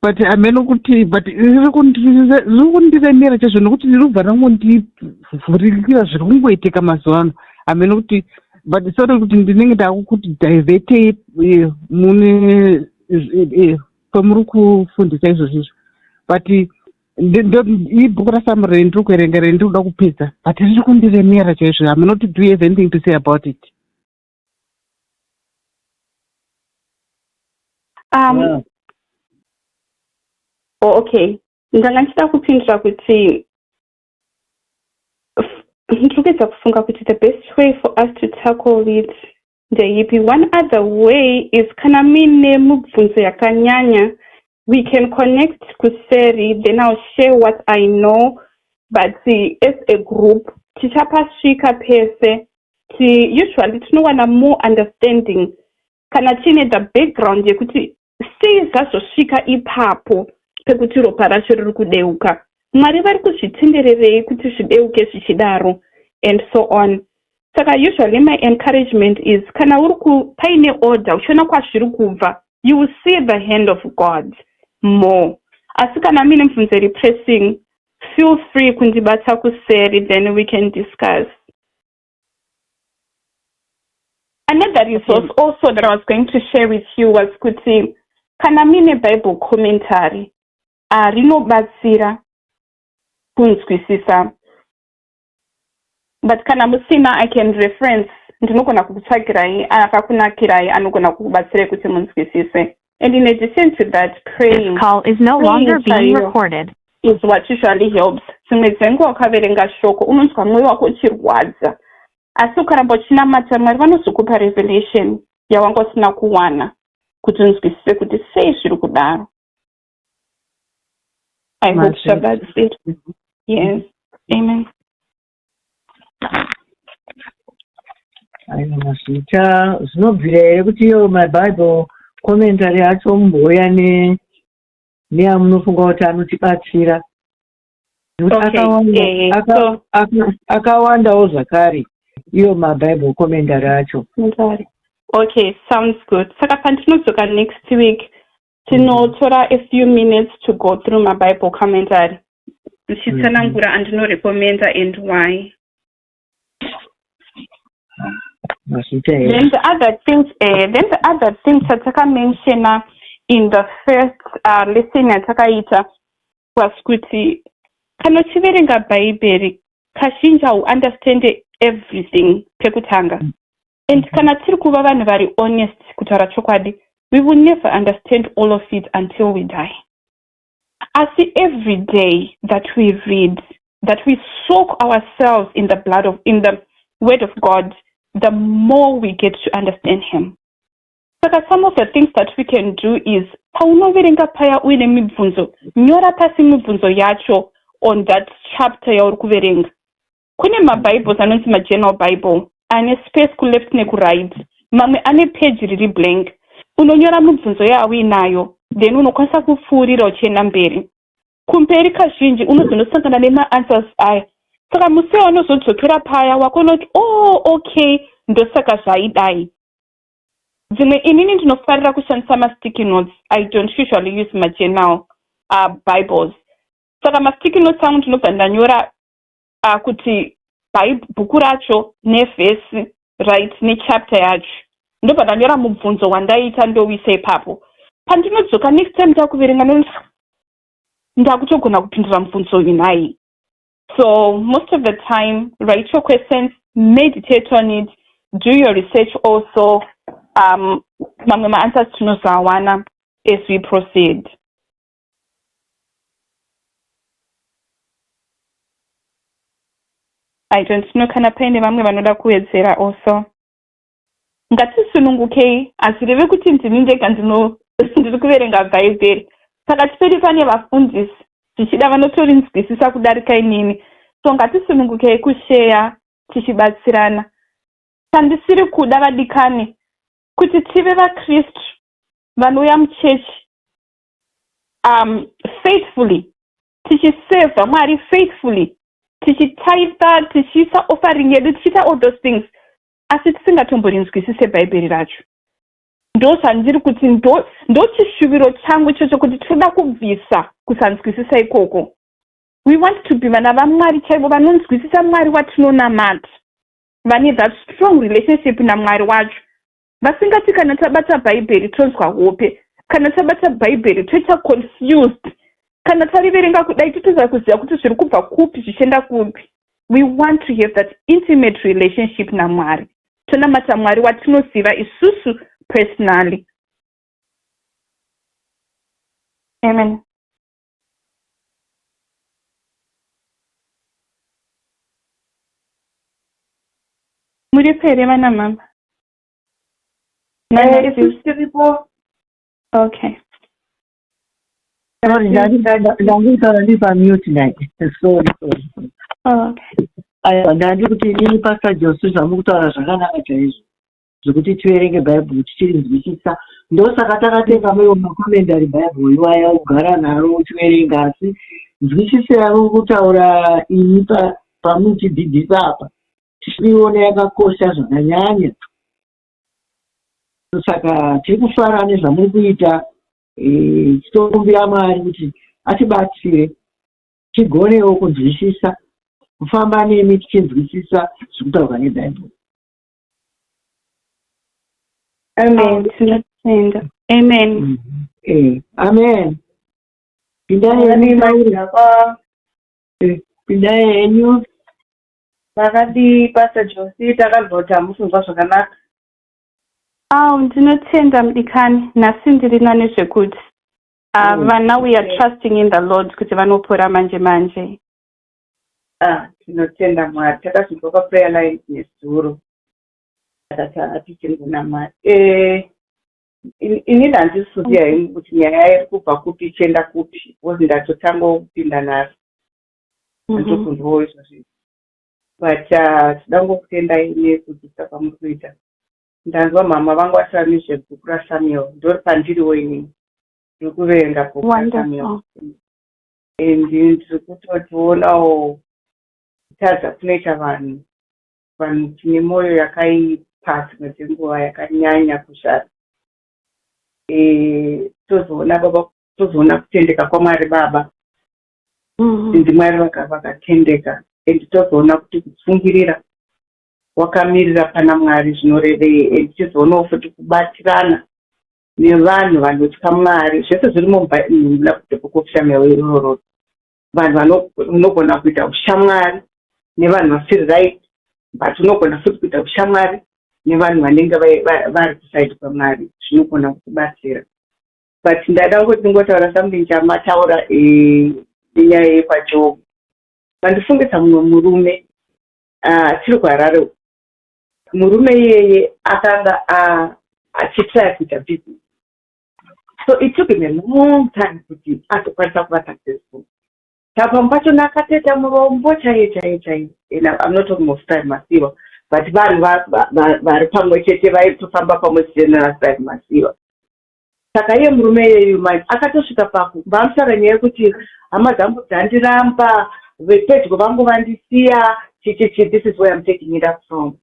S5: but hameno kuti, but riri kundiremera chaizvo nekuti riri kubva rangondivhurikira zviri kungoitika mazuva ano. Hameno kuti, but sorry kuti ndinenge ndakukuti divertei mune pamuri kufundisa izvozvo izvo, but ibhuku raSamuel rendiri kuverenga, rendiri kuda kupedza, but riri kundiremera chaizvo. Hameno kuti do you have anything to say about it?
S3: Yeah.
S1: Oh, okay. Ndanga ndichida kupindura kuti ndiri kuedza kufunga kuti the best way for us to tackle it ndeipi. One other way is kana muine mubvunzo yakanyanya, we can connect kuseri, then I'll share what I know. But as a group tichapasvika pese. Usually tinowana more understanding kana tiine the background yekuti sei zvazosvika ipapo pekuti ropa racho riri kudeuka, Mwari vari kuzvitendererei kuti zvideuke zvichidaro, and so on. Saka usually my encouragement is kana uri paine order, uchiona kwazviri kubva, you will see the hand of God more. Asi kana muine mubvunzo iri pressing, feel free kundibata kuseri, then we can discuss. Another resource also that I was going to share with you was kuti kana muine Bible commentary, rinobatsira kunzwisisa, but kana musina, I can reference, ndinogona kukutsvagirai akakunakirai anogona kukubatsirai kuti munzwisise. And in addition to that, praying
S2: This call is no
S1: praying
S2: longer being
S1: chaiyo
S2: recorded.
S1: Is what usually helps. Dzimwe dzenguva ukaverenga shoko unonzwa mwoyo wako uchirwadza, asi ukaramba uchinamata, Mwari vanozokupa revelation yawanga usina kuwana kuti unzwisise kuti sei zviri kudaro. I hope
S5: Mazvita.
S1: zvabatsira. Yes, amen.
S3: Aiwa, mazvita. Zvinobvira here kuti iyo maBible commentary acho mumbouya neamunofunga kuti anotibatsira? Nekuti
S1: Okay,
S3: akawanda,
S1: so
S3: akawandawo zvakare iyo maBible commentary acho.
S1: Okay, sounds good. Saka pandinodzoka next week, tinotora a few minutes to go through my Bible commentary, ndichitsanangura andinorecommenda and why.
S3: Mazvita here.
S1: Then the other thing tatakamenshena in the first lesson yatakaita was kuti kana uchiverenga Bhaibheri kazhinji hauunderstande everything pekutanga. And kana tiri kuva vanhu vari honest kutaura chokwadi, we will never understand all of it until we die. Asi every day that we read, that we soak ourselves in the blood of, in the word of God, the more we get to understand him. Saka some of the things that we can do is paunoverenga paya uine mibvunzo, nyora pasi mibvunzo yacho on that chapter yauri kuverenga. Kune maBibles anonzi maGeneral Bible ane space kuleft nekuright, mamwe ane page riri blank. Unonyora mibvunzo yauinayo, then unokwanisa kupfuurira uchienda mberi. Kumberi kazhinji unozonosangana nemaanswers aya. Saka musi waunozodzokera paya wakuona kuti oh okay ndosaka zvaidai. Dzimwe inini ndinofarira kushandisa masticky notes. I don't usually use majournal Bibles. Saka masticky notes angu ndinobva ndanyora kuti bhuku racho nevhesi right nechapter yacho. Ndobva ndanyora mubvunzo wandaita ndouisa ipapo. Pandinodzoka next time ndakuverenga ndakutogona kupindura mubvunzo uyu nhai. So most of the time write your questions, meditate on it, do your research also. Mamwe maanswers tinozoawana as we proceed. I don't know kana paine vamwe vanoda kuwedzera also. Ngatisunungukei, hazvireve kuti ndini ndega ndiri kuverenga Bhaibheri. Pakati pedu pane vafundisi, zvichida vanotorinzwisisa kudarika inini. So ngatisunungukei kusheya tichibatsirana. Chandisiri kuda vadikani, kuti tive vaKristu vanouya muchechi faithfully, tichisevha Mwari faithfully, tichitaipa, tichiisa offering yedu, tichiita all those things, asi tisingatomborinzwisise Bhaibheri racho. Ndo zvandiri kuti ndo chishuviro changu ichocho, kuti tinoda kubvisa kusanzwisisa ikoko. We want to be vana vaMwari chaivo vanonzwisisa Mwari watinonamata, vane that strong relationship naMwari wacho, vasingati kana tabata Bhaibheri tonzwa hope, kana tabata Bhaibheri toita confused, kana tariverenga kudai totoza kuziva kuti zviri kubva kupi zvichienda kupi. We want to have that intimate relationship naMwari, tonamata Mwari watinoziva isusu personally. Amen. Muripo here vana mama?
S7: Isusu tiripo.
S1: Okay.
S3: Sorry, ndangutaura ndiri pamute nai. Sorry, sorry.
S1: Oh, okay.
S3: Aiwa, ndandi kuti inini Pastor Jose zvamuri kutaura zvakanaka chaizvo, zvekuti tiverenge Bhaibheri tichirinzwisisa. Ndosaka takatenga maiwo macommentary Bible iwaya kugara naro uchiverenga, asi nzwisiso yavo kutaura ini pamuchidzidzisa apa tichiiona yakakosha zvakanyanya. Saka tiri kufara nezvamuri kuita, tichitokumbira Mwari kuti atibatsire tigonewo kunzwisisa, kufamba nemi tichinzwisisa zviri kutaurwa neBhaibheri.
S7: Amen.
S1: Tinotenda. Amen.
S3: Amen. Pindai henyu taure. Pindai henyu.
S7: Makadii Pastor Josi? Takanzwa kuti hamusi kunzwa zvakanaka.
S1: Aw, ndinotenda mudikani. Nhasi ndiri nani zvekuti. Vana, we are trusting in the Lord kuti vanopora manje manje.
S7: Ah, tinotenda Mwari. Takazvinzwa paprayer line nezuro. Saka tichingonamata. Inini handisi kuziva hengu kuti nyaya iri kubva kupi ichienda kupi, because ndatotangawo kupinda nhasi. Handokunzwawo izvozvi. But tinoda kungokutendai nekudzidzisa kwamuri kuita. Ndanzwa mama vangu vataura nezvebhuku raSamuel, ndori pandiriwo inini. Ndiri kuverenga bhuku raSamuel.
S1: Wonderful.
S7: And ndiri kutotionawo kutadza kunoita vanhu. Vanhu tine mwoyo yakaipa dzimwe dzenguva yakanyanya kushata. Tozoona baba, tozoona kutendeka kwaMwari baba. NdiMwari vakatendeka, and tozoona kuti kutsungirira wakamirira pana Mwari zvinorevei, and tichizoonawo futi kubatirana nevanhu vanotya Mwari. Zvese zviri muna The Book of Samuel iroro. Vanhu unogona kuita ushamwari nevanhu vasiri right, but unogona futi kuita ushamwari nevanhu vanenge vari kuside kwaMwari, zvinogona kukubatsira. But ndada kuti ndingotaura something chamataura nenyaya yekwaJob. Mandifungisa mumwe murume tiri kuHarare. Murume iyeye akanga achitraya kuita business, so it took him a long time kuti azokwanisa kuva successful. Pamwe pachona akatoita murombo chaiye chaiye chaiye, and I'm not talking of Strive Masiyiwa, but vanhu vari pamwe chete, vaitofamba pamwe chete naStrive Masiyiwa. Saka iye murume iyeyu manje akatosvika paku vamutaura nyaya yekuti hama dzangu dzandiramba, vepedyo vangu vandisiya, chichichi. This is where I'm taking it up from,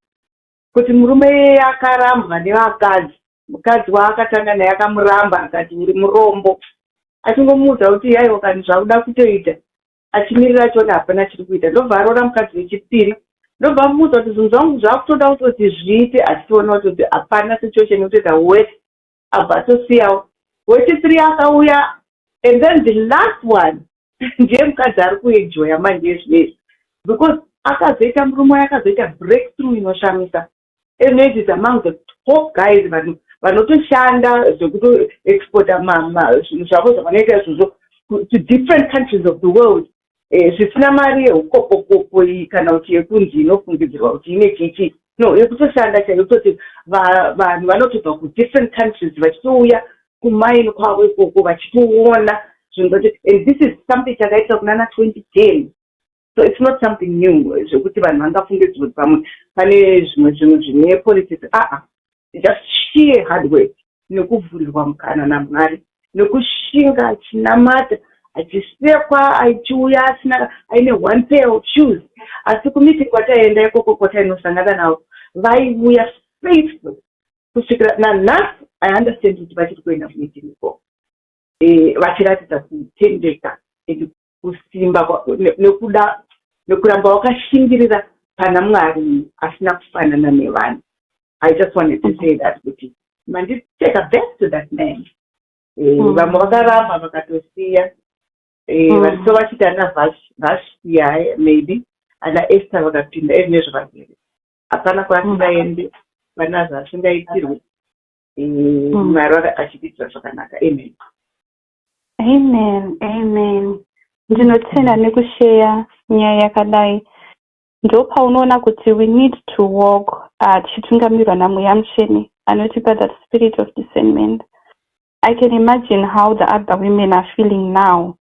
S7: kuti murume iyeye akarambwa nevakadzi. Mukadzi waakatanga naye akamuramba, akati uri murombo, achingomuudza kuti aiwa, kani zvakuda kutoita, achimirira achiona hapana chiri kuita. Ndobva aroora mukadzi wechipiri, ndobva amuudza kuti zvinhu zvangu zvakutoda kutoti zviite, achitoona kutoti hapana situation yekutoita worse. Abva atosiyawo wechithree akauya, and then the last one ndiye mukadzi ari kuenjoya manje zvinezvi, because akazoita, murume waye akazoita breakthrough inoshamisa, and it is among the top guys, vanhu vanotoshanda zvekutoexporta zvinhu zvavo zvavanoita izvozvo to different countries of the world, zvisina mari yeukopokopo iyi kana kuti yekunzi inofungidzirwa kuti ine chichi, no, yekutoshanda chaiyo, kutoti vanhu vanotobva kudifferent countries vachitouya kumaini kwavo ikoko vachitoona zvinhu zvacho. And this is something chakaitika kunana 2010, so it's not something new zvekuti vanhu vangafungidzwa kuti pamwe pane zvimwe zvinhu zvine politics. Aa, just sheer hard work nekuvhurirwa mukana naMwari nekushinga, achinamata, achisekwa, achiuya asina, aine one pair of shoes, asi kumeeting kwataienda ikoko, kwatainosangana navo, vaiuya faithful kusvikira nanhasi. I understand kuti vachiri kuenda kumeeting ikoko, vachiratidza kutendeka and kusimba nekuda nekuramba wakashingirira pana Mwari asina kufanana nevanhu. I just wanted to say that kuti manditeka back to that man. Vamwe vakaramba vakatosiya, variso vachiti ana Vashti, maybe ana Esther vakapinda ezvinezvo vagere, hapana kwaasingaendi, pana zvaasingaitirwe. Mwari achitiitira zvakanaka. Amen.
S1: Amen, amen. Ndinotenda nekusheya nyaya yakadai. Ndopaunoona kuti we need to walk tichitungamirwa naMweya Mutsvene anotipa that spirit of discernment. I can imagine how the other women are feeling now,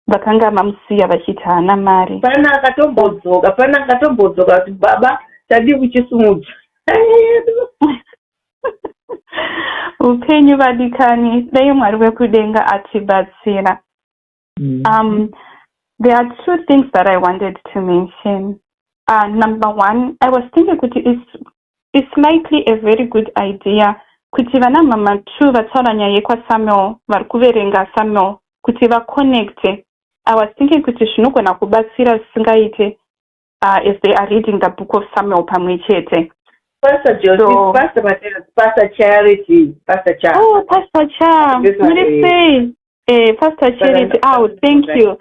S1: vakanga vamusiya vachiti haana mari.
S7: Pana akatombodzoka, pana akatombodzoka kuti baba, tadii kuchisimudza.
S1: Upenyu, vadikani, dai Mwari wekudenga atibatsira. There are two things that I wanted to mention. Number one, I was thinking kuti it's likely a very good idea kuti vana mama two vataura nyaya yekwaSamuel, vari kuverenga Samuel, kuti vaconnecte. I was thinking kuti zvinogona kubatsira zvisingaite as they are reading the book of Samuel pamwe chete.
S7: Pastor Joseph, so, Pastor Mateus, Pastor Charity, Pastor Cha.
S1: Oh, Pastor Cha.
S7: This one,
S1: muri sei? Pastor Charity. Oh, thank you.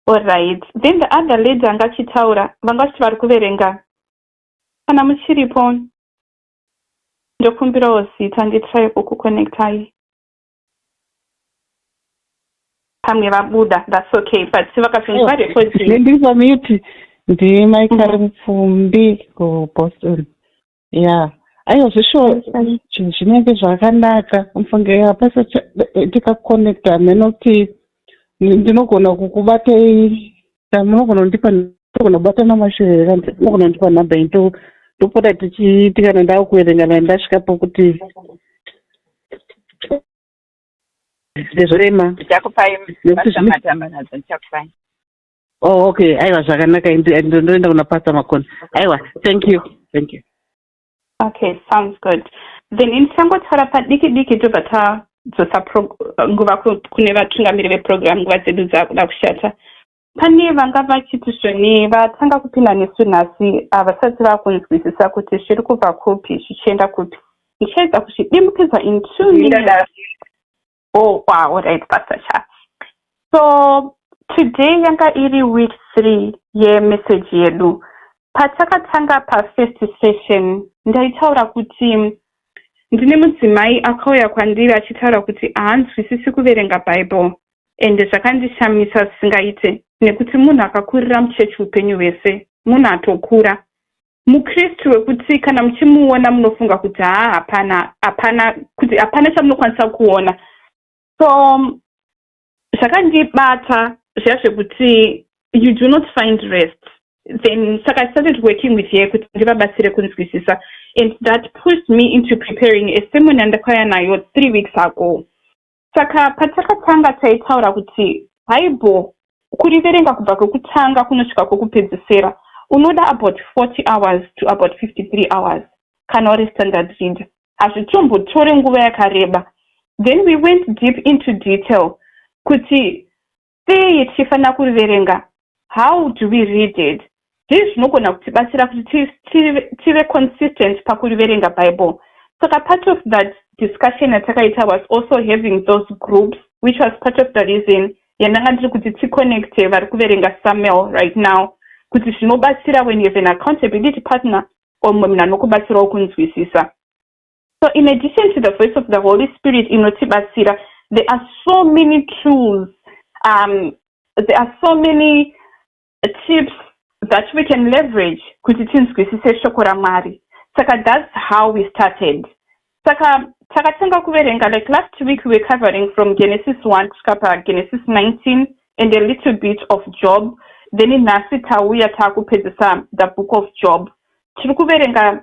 S1: All right. Then the other lady angachitaura, vanga vachiti vari kuverenga. Kana muchiripo, ndokumbirawo zita nditry kukuconnectai. Pamwe vabuda, that's okay. But vakazonzwa recording.
S8: Ndiri pamute. Ndimaikari Mupfumbi kuBoston. Ya, aiwa, zvisho zvinenge zvakanaka mufunge hapasa tikaconnecta menoti ndinogona kukubatei, munogona kundipa, ndinogona kubata namashure here? Munogona kundipa nhamba iyi, ndopota tichiiti kana ndakuverenga na ndasvika pokuti ndezvorema.
S9: Ndichakupai.
S8: Nekuti
S9: Pastor Matamba nadzo ndichakupai.
S8: Oh, okay, aiwa, zvakanaka. Ndoenda kuna Pastor Makoni. Aiwa, thank you, thank you.
S1: Okay, sounds good. Then ndichangotaura padiki diki, tobva tadzosa nguva kune vatungamiri veprogram. Nguva dzedu dzakuda kushata. Pane vanga vachiti zvoni vatanga kupinda nesu nhasi, havasati vakunzwisisa kuti zviri kubva kupi zvichienda kupi. Ndichaedza kuzvidimbukidza in 2 minutes.
S7: Ndingadaro.
S1: Oh wow, all right, Pastor Cha. So Today yanga iri week 3 yemessage yedu. Patakatanga pafirst session, ndaitaura kuti ndine mudzimai akauya kwandiri achitaura kuti haanzwisisi kuverenga Bible, ende zvakandishamisa zvisingaite, nekuti munhu akakurira muchechi upenyu hwese, munhu atokura, mukristu wekuti kana muchimuona munofunga kuti haa, hapana, hapana, kuti hapana chamunokwanisa kuona. So zvakandibata zviya zvekuti you do not find rest. Then saka I started working with her kuti ndivabatsire kunzwisisa, and that pushed me into preparing a sermon yandakauya nayo 3 weeks ago. Saka patakatanga taitaura kuti Bible kuriverenga kubva kwekutanga kunosvika kwekupedzisira unoda about 40 hours to about 53 hours kana uri standard reader. Hazvitombotore nguva yakareba. Then we went deep into detail kuti sei tichifanira kuriverenga, how do we read it, zvii zvinogona kutibatsira kuti tive consistent pakuriverenga Bible. Saka part of that discussion yatakaita was also having those groups, which was part of the reason yandanga ndiri kuti ticonnecte vari kuverenga Samuel right now, kuti zvinobatsira when you have an accountability partner or mumwe munhu anokubatsirawo kunzwisisa. So in addition to the voice of the Holy Spirit inotibatsira, there are so many tools, there are so many tips that we can leverage kuti tinzwisise shoko raMwari. Saka that's how we started. Saka takatanga kuverenga, like last week we were covering from Genesis 1 kusvika paGenesis 19 and a little bit of Job. Then nhasi tauya taakupedzisa the book of Job. Tiri kuverenga,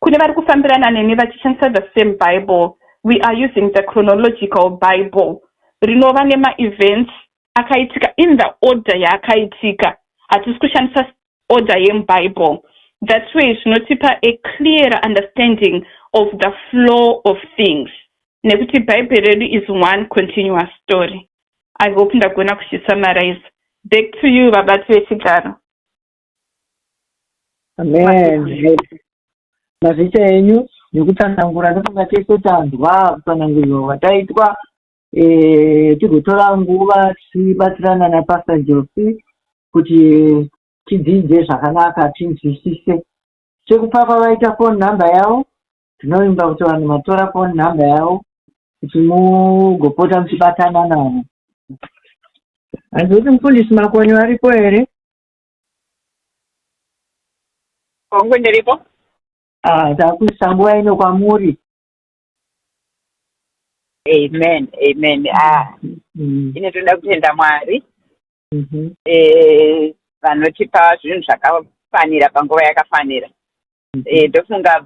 S1: kune vari kufambirana neni vachishandisa the same Bible, we are using the chronological Bible rinova nemaevents akaitika in the order yaakaitika. Hatisi kushandisa order yemuBible. That way zvinotipa a clearer understanding of the flow of things, nekuti Bhaibheri redu is one continuous story. I hope ndagona kuchisummarize. Back to you, vabati vechigaro.
S3: Amen. Mazita enyu nekutsanangura. Ndofunga tese tanzwa kutsanangurirwa kwataitwa. Tigotora nguva tichibatsirana naPastor Josi kuti tidzidze zvakanaka, tinzwisise. Sekupapa vaita phone number yavo, tinovimba kuti vanhu matora phone number yavo kuti mugopota muchibatana navo. Hanzi kuti Mufundisi Makoni varipo here?
S9: Hongu, ndiripo.
S3: Ah, takuisa nguva ino kwamuri.
S9: Amen, amen. Ah, ine toda kutenda Mwari vanotipa zvinhu zvakafanira panguva yakafanira. Ndofunga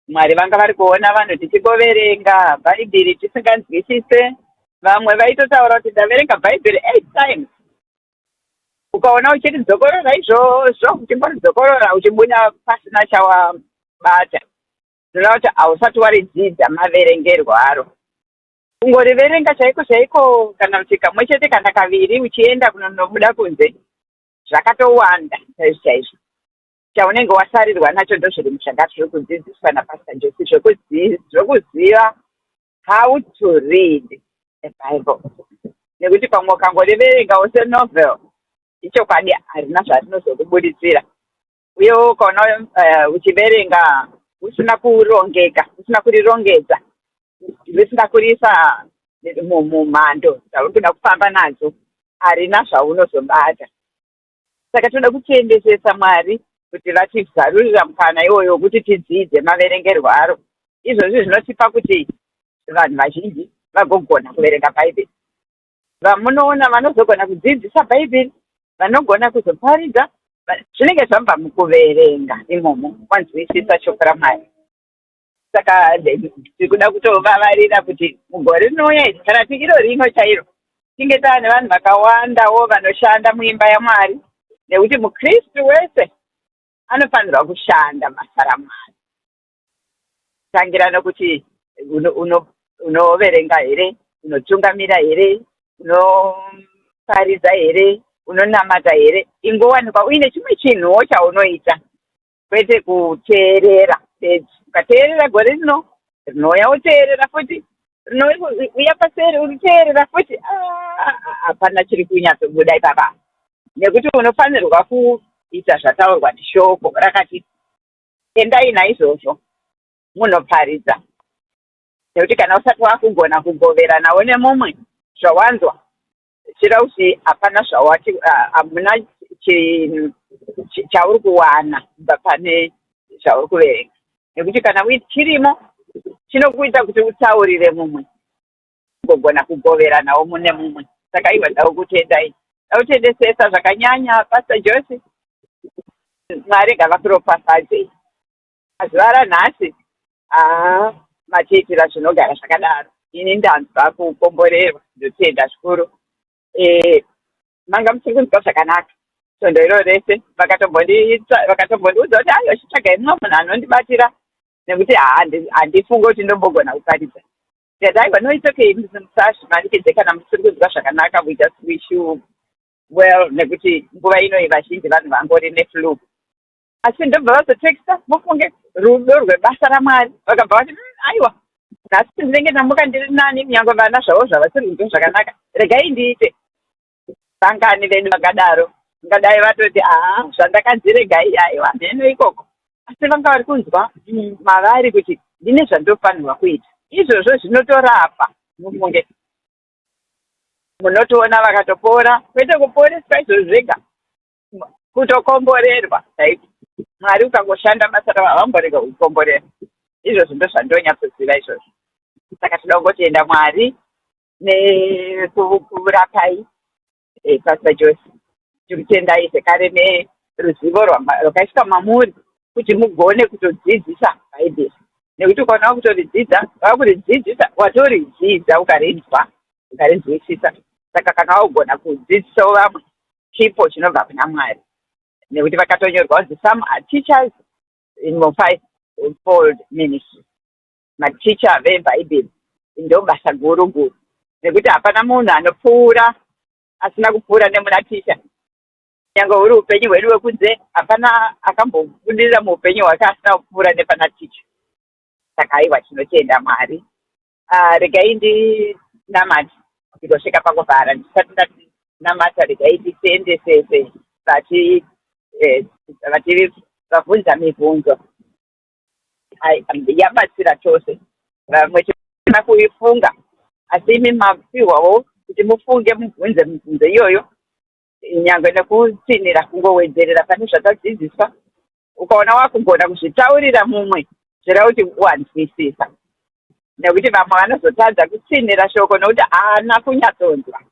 S9: Mwari vanga vari kuona vanhu tichingoverenga Bhaibheri tisinganzwisise. Vamwe vaitotaura kuti ndaverenga Bhaibheri eight times. Ukaona uchiridzokorora izvozvo, uchingoridzokorora uchibuda pasina chawabata, zvoreva kuti hausati waridzidza maverengerwo aro. Kungoriverenga chaiko chaiko, kana kuti kamwe chete kana kaviri uchienda kunonobuda kunze, zvakatowanda chaizvo chaizvo. Chaunenge wasarirwa nacho ndozviri zvanga zviri kudzidziswa naPastor Josi, zvokuziva how to read a Bible, nekuti pamwe ukangoriverengawo senovel, ichokwadi harina zvarinozokubuditsira. Uyewo ukaona uchiverenga usina kurongeka, usina kurirongedza, risina kuriisa mumhando dzauri kuda kufamba nadzo, harina zvaunozobata. Saka toda kutendesesa Mwari kuti vatizarurira mukana iwoyo wekuti tidzidze maverengerwo aro. Izvozvi zvinotipa kuti vanhu vazhinji vagogona kuverenga Bhaibheri. Vamunoona vanozogona kudzidzisa Bhaibheri, vanogona kuzoparidza, zvinenge zvabva mukuverenga imomo, wanzwisisa shoko raMwari. Saka tiri kuda kutovavarira kuti mugore rinouya iri, kana ti iro rino chairo, tinge taane vanhu vakawandawo vanoshanda muimba yaMwari, nekuti mukristu wese anofanirwa kushanda basa raMwari, tangira nokuti unoverenga here, unotungamira here, unoparidza here, unonamata here. Ingowanikwa uine chimwe chinhuwo chaunoita, kwete kuteerera bedzi. Ukateerera gore rino, rinouya woteerera futi. Rinouya paseri uriteerera futi, ah, hapana chiri kunyatsobuda ipapa, nekuti unofanirwa kuita zvataurwa neshoko rakati, "Endai naizvozvo munoparidza," nekuti kana usati wakugona kugoveranawo nemumwe zvawanzwa, zvireva kuti hapana zvawati, hamuna chauri kuwana kubva pane zvauri kuverenga, nekuti kana chirimo chinokuita kuti utaurire mumwe, ugogona kugoveranawo mune mumwe. Saka iwa ndau kutendai, ndakutendesesa zvakanyanya, Pastor Jose. Mwari ngavakuropafadzei mazuva ranhasi. Haa, matiitira zvinogara zvakadaro. Ini ndanzwa kukomborerwa, ndotenda zvikuru. Manga musiri kunzwa zvakanaka svondo iro rese, vakatombondiudza kuti, "Aiwa, chitsvagai mumwe munhu anondibatira, nekuti handifungi kuti ndombogona kuparidza." Ndikati, "Aiwa, no, it's okay, musazvimanikidze kana musiri kunzwa zvakanaka. We just wish you well," nekuti nguva ino vazhinji vanhu vangori neflu. Asi ndobva vazotexta, mufunge rudo rwebasa raMwari, vakabva vati, "Aiwa, nhasi ndinenge ndamuka ndiri nani, nyange vana zvavo zvavasiri kunzwa zvakanaka, regai ndiite." Vangani vedu vakadaro? Ngadai vatoti, "Haa, zvandakanzi regai, aiwa, mheno ikoko." Asi vanga vari kunzwa mavari kuti ndine zvandofanirwa kuita. Izvozvo zvinotorapa, mufunge. Munotoona vakatopora, kwete kuporeswa izvozvo zvega, kutokomborerwa chaiko. Mwari ukangoshanda basa ravo, havamborega kukomborera. Izvozvo ndo zvandonyatsoziva izvozvo. Saka toda kungotenda Mwari nekurapai, Pastor Jose. Tikutendai zvekare neruzivo rwakaiswa mamuri kuti mugone kutodzidzisa Bhaibheri, nekuti ukaona wakutoridzidza, wakuridzidzisa, watoridzidza, ukarinzwa, ukarinzwisisa. Saka kana wagona kudzidzisawo vamwe, chipo chinobva kuna Mwari, nekuti vakatonyorwa kunzi some are teachers in five fold ministry. Maticha vebhaibheri ndo basa guru guru, nekuti hapana munhu anopfuura asina kupfuura nemuna ticha. Nyange huri upenyu hwedu hwekunze, hapana akambobudirira muupenyu hwake asina kupfuura nepana ticha. Saka aiwa, tinotenda Mwari. Regai ndinamate ndikosvika pakuvhara. Ndisati ndatinamata, regai nditendesese vati vati vabvunza mibvunzo. Yabatsira chose. Vamwe tina kuifunga, asi imi mapiwawo kuti mufunge, mubvunze mibvunzo iyoyo, nyange nekutsinira, kungowedzerera pane zvatadzidziswa. Ukaona wakugona kuzvitaurira mumwe, zvireva kuti wanzwisisa, nekuti vamwe vanozotadza kutsinira shoko nekuti haana kunyatsonzwa.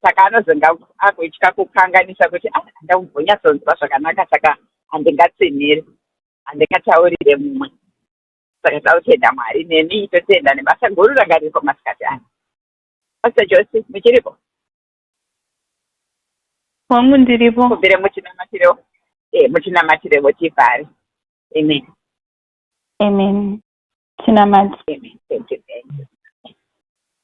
S9: Saka anozonga akutya kukanganisa kuti, "Ah, handambonyatsonzwa zvakanaka, saka handingatsiniri, handingataurire mumwe." Saka tautenda Mwari nemi, totenda nebasa guru ranga riripo masikati ano. Pastor Jose, muchiripo?
S1: Wangu, ndiripo.
S9: Kubvire muchinamatirewo, muchinamatirewo tivhare. Amen.
S1: Amen. Tinamati.
S9: Amen. Thank you, thank you.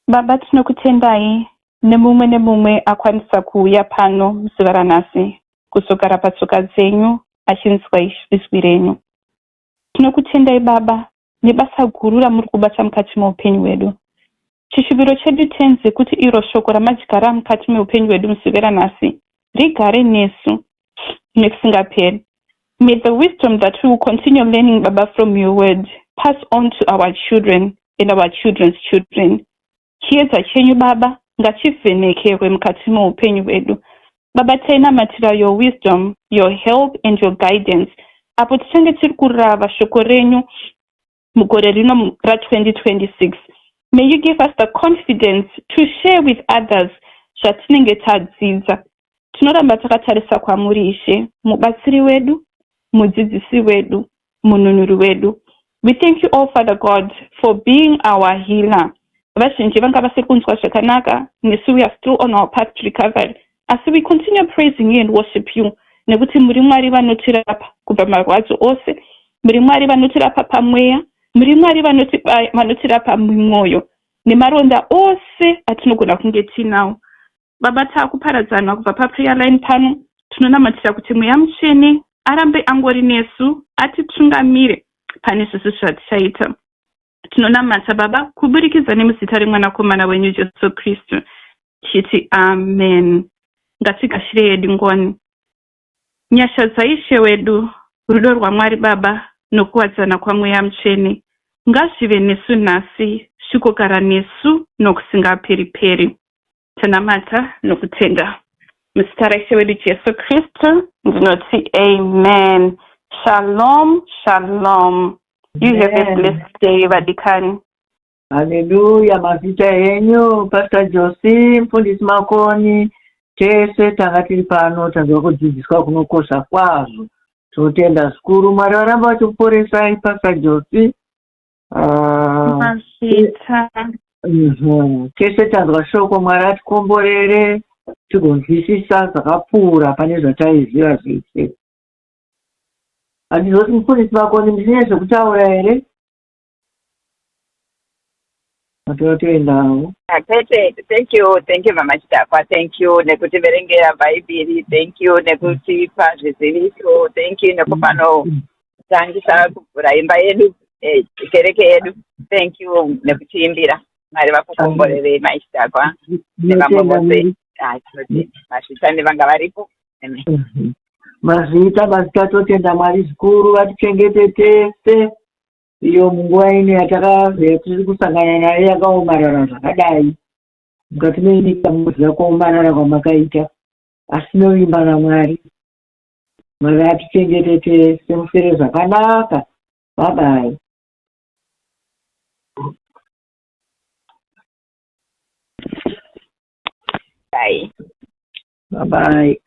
S1: Baba, tinokutendai nemumwe nemumwe akwanisa kuuya pano muzuva ranhasi kuzogara patsoka dzenyu achinzwa izwi renyu. Tinokutendai, Baba, nebasa guru ramuri kubata mukati meupenyu hwedu. Chishuviro chedu, Tenzi, kuti iro shoko ramadyara mukati meupenyu hwedu muzuva ranhasi rigare nesu nekusingaperi. May the wisdom that we will continue learning, Baba, from your word pass on to our children and our children's children. Chiedza chenyu, Baba, ngachivhenekerwe mukati meupenyu hwedu. Baba, tainamatira your wisdom, your help and your guidance apo tichange tiri kurava shoko renyu mugore rino ra2026. May you give us the confidence to share with others zvatinenge tadzidza. Tinoramba takatarisa kwamuri, Ishe, mubatsiri wedu, mudzidzisi wedu, mununuri wedu. We thank you all, Father God, for being our healer. Vazhinji vanga vasiri kunzwa zvakanaka, nesu we are still on our path to recovery, asi we continue praising you and worship you, nekuti muri Mwari vanotirapa kubva marwadzo ose, muri Mwari vanotirapa pamweya, muri Mwari vanotirapa mumwoyo nemaronda ose atinogona kunge tinawo. Baba, taakuparadzana kubva paprayer line pano. Tinonamatira kuti Mweya Mutsvene arambe angori nesu, atitungamire pane zvose zvatichaita. Tinonamata Baba kuburikidza nemuzita remwanakomana wenyu Jesu Kristu tichiti amen. Ngatigashire hedu ngoni. Nyasha dzaIshe wedu, rudo rwaMwari Baba nokuwadzana kwaMweya Mutsvene ngazvive nesu nhasi zvikogara nesu nokusingaperi-peri. Tanamata nokutenda. Muzita raIshe wedu Jesu Kristu ndinoti amen. Shalom, shalom. You have a blessed day vadikani.
S3: Haleluya, mazita henyu Pastor Josi, Mfundisi Makoni, tese tanga tiri pano tanzwa kudzidziswa kunokosha kwazvo. Tinotenda zvikuru. Mwari varamba vachikuporesai Pastor Josi. Ah,
S1: Mazvita.
S3: Tese tanzwa shoko, Mwari atikomborere tigonzwisisa zvakapfuura pane zvataiziva zvese. Handizoti mufundisi Makoni muchine zvekutaura here? Totoendawo.
S9: Kwete, thank you, thank you Mama Chidakwa, thank you nekutiverengera Bhaibheri, thank you nekutipa zviziviso, thank you nekupanotangisa kuvhura imba yedu, kereke yedu, thank you nekutiimbira. Mwari vakukomborerei Mai Chidakwa nevamwe vose. Tinoti mazvita nevanga varipo. Amen.
S3: Mazvita, mazvita, totenda Mwari zvikuru vatichengete tese iyo munguva ino yatiri kusangana nayo yakaomarara zvakadai. Mukati menyika munoziva kuomarara kwamakaita, asi tinovimba naMwari. Mwari atichengete tese, mufere zvakanaka. Bye bye.
S9: Bye.
S3: Bye bye.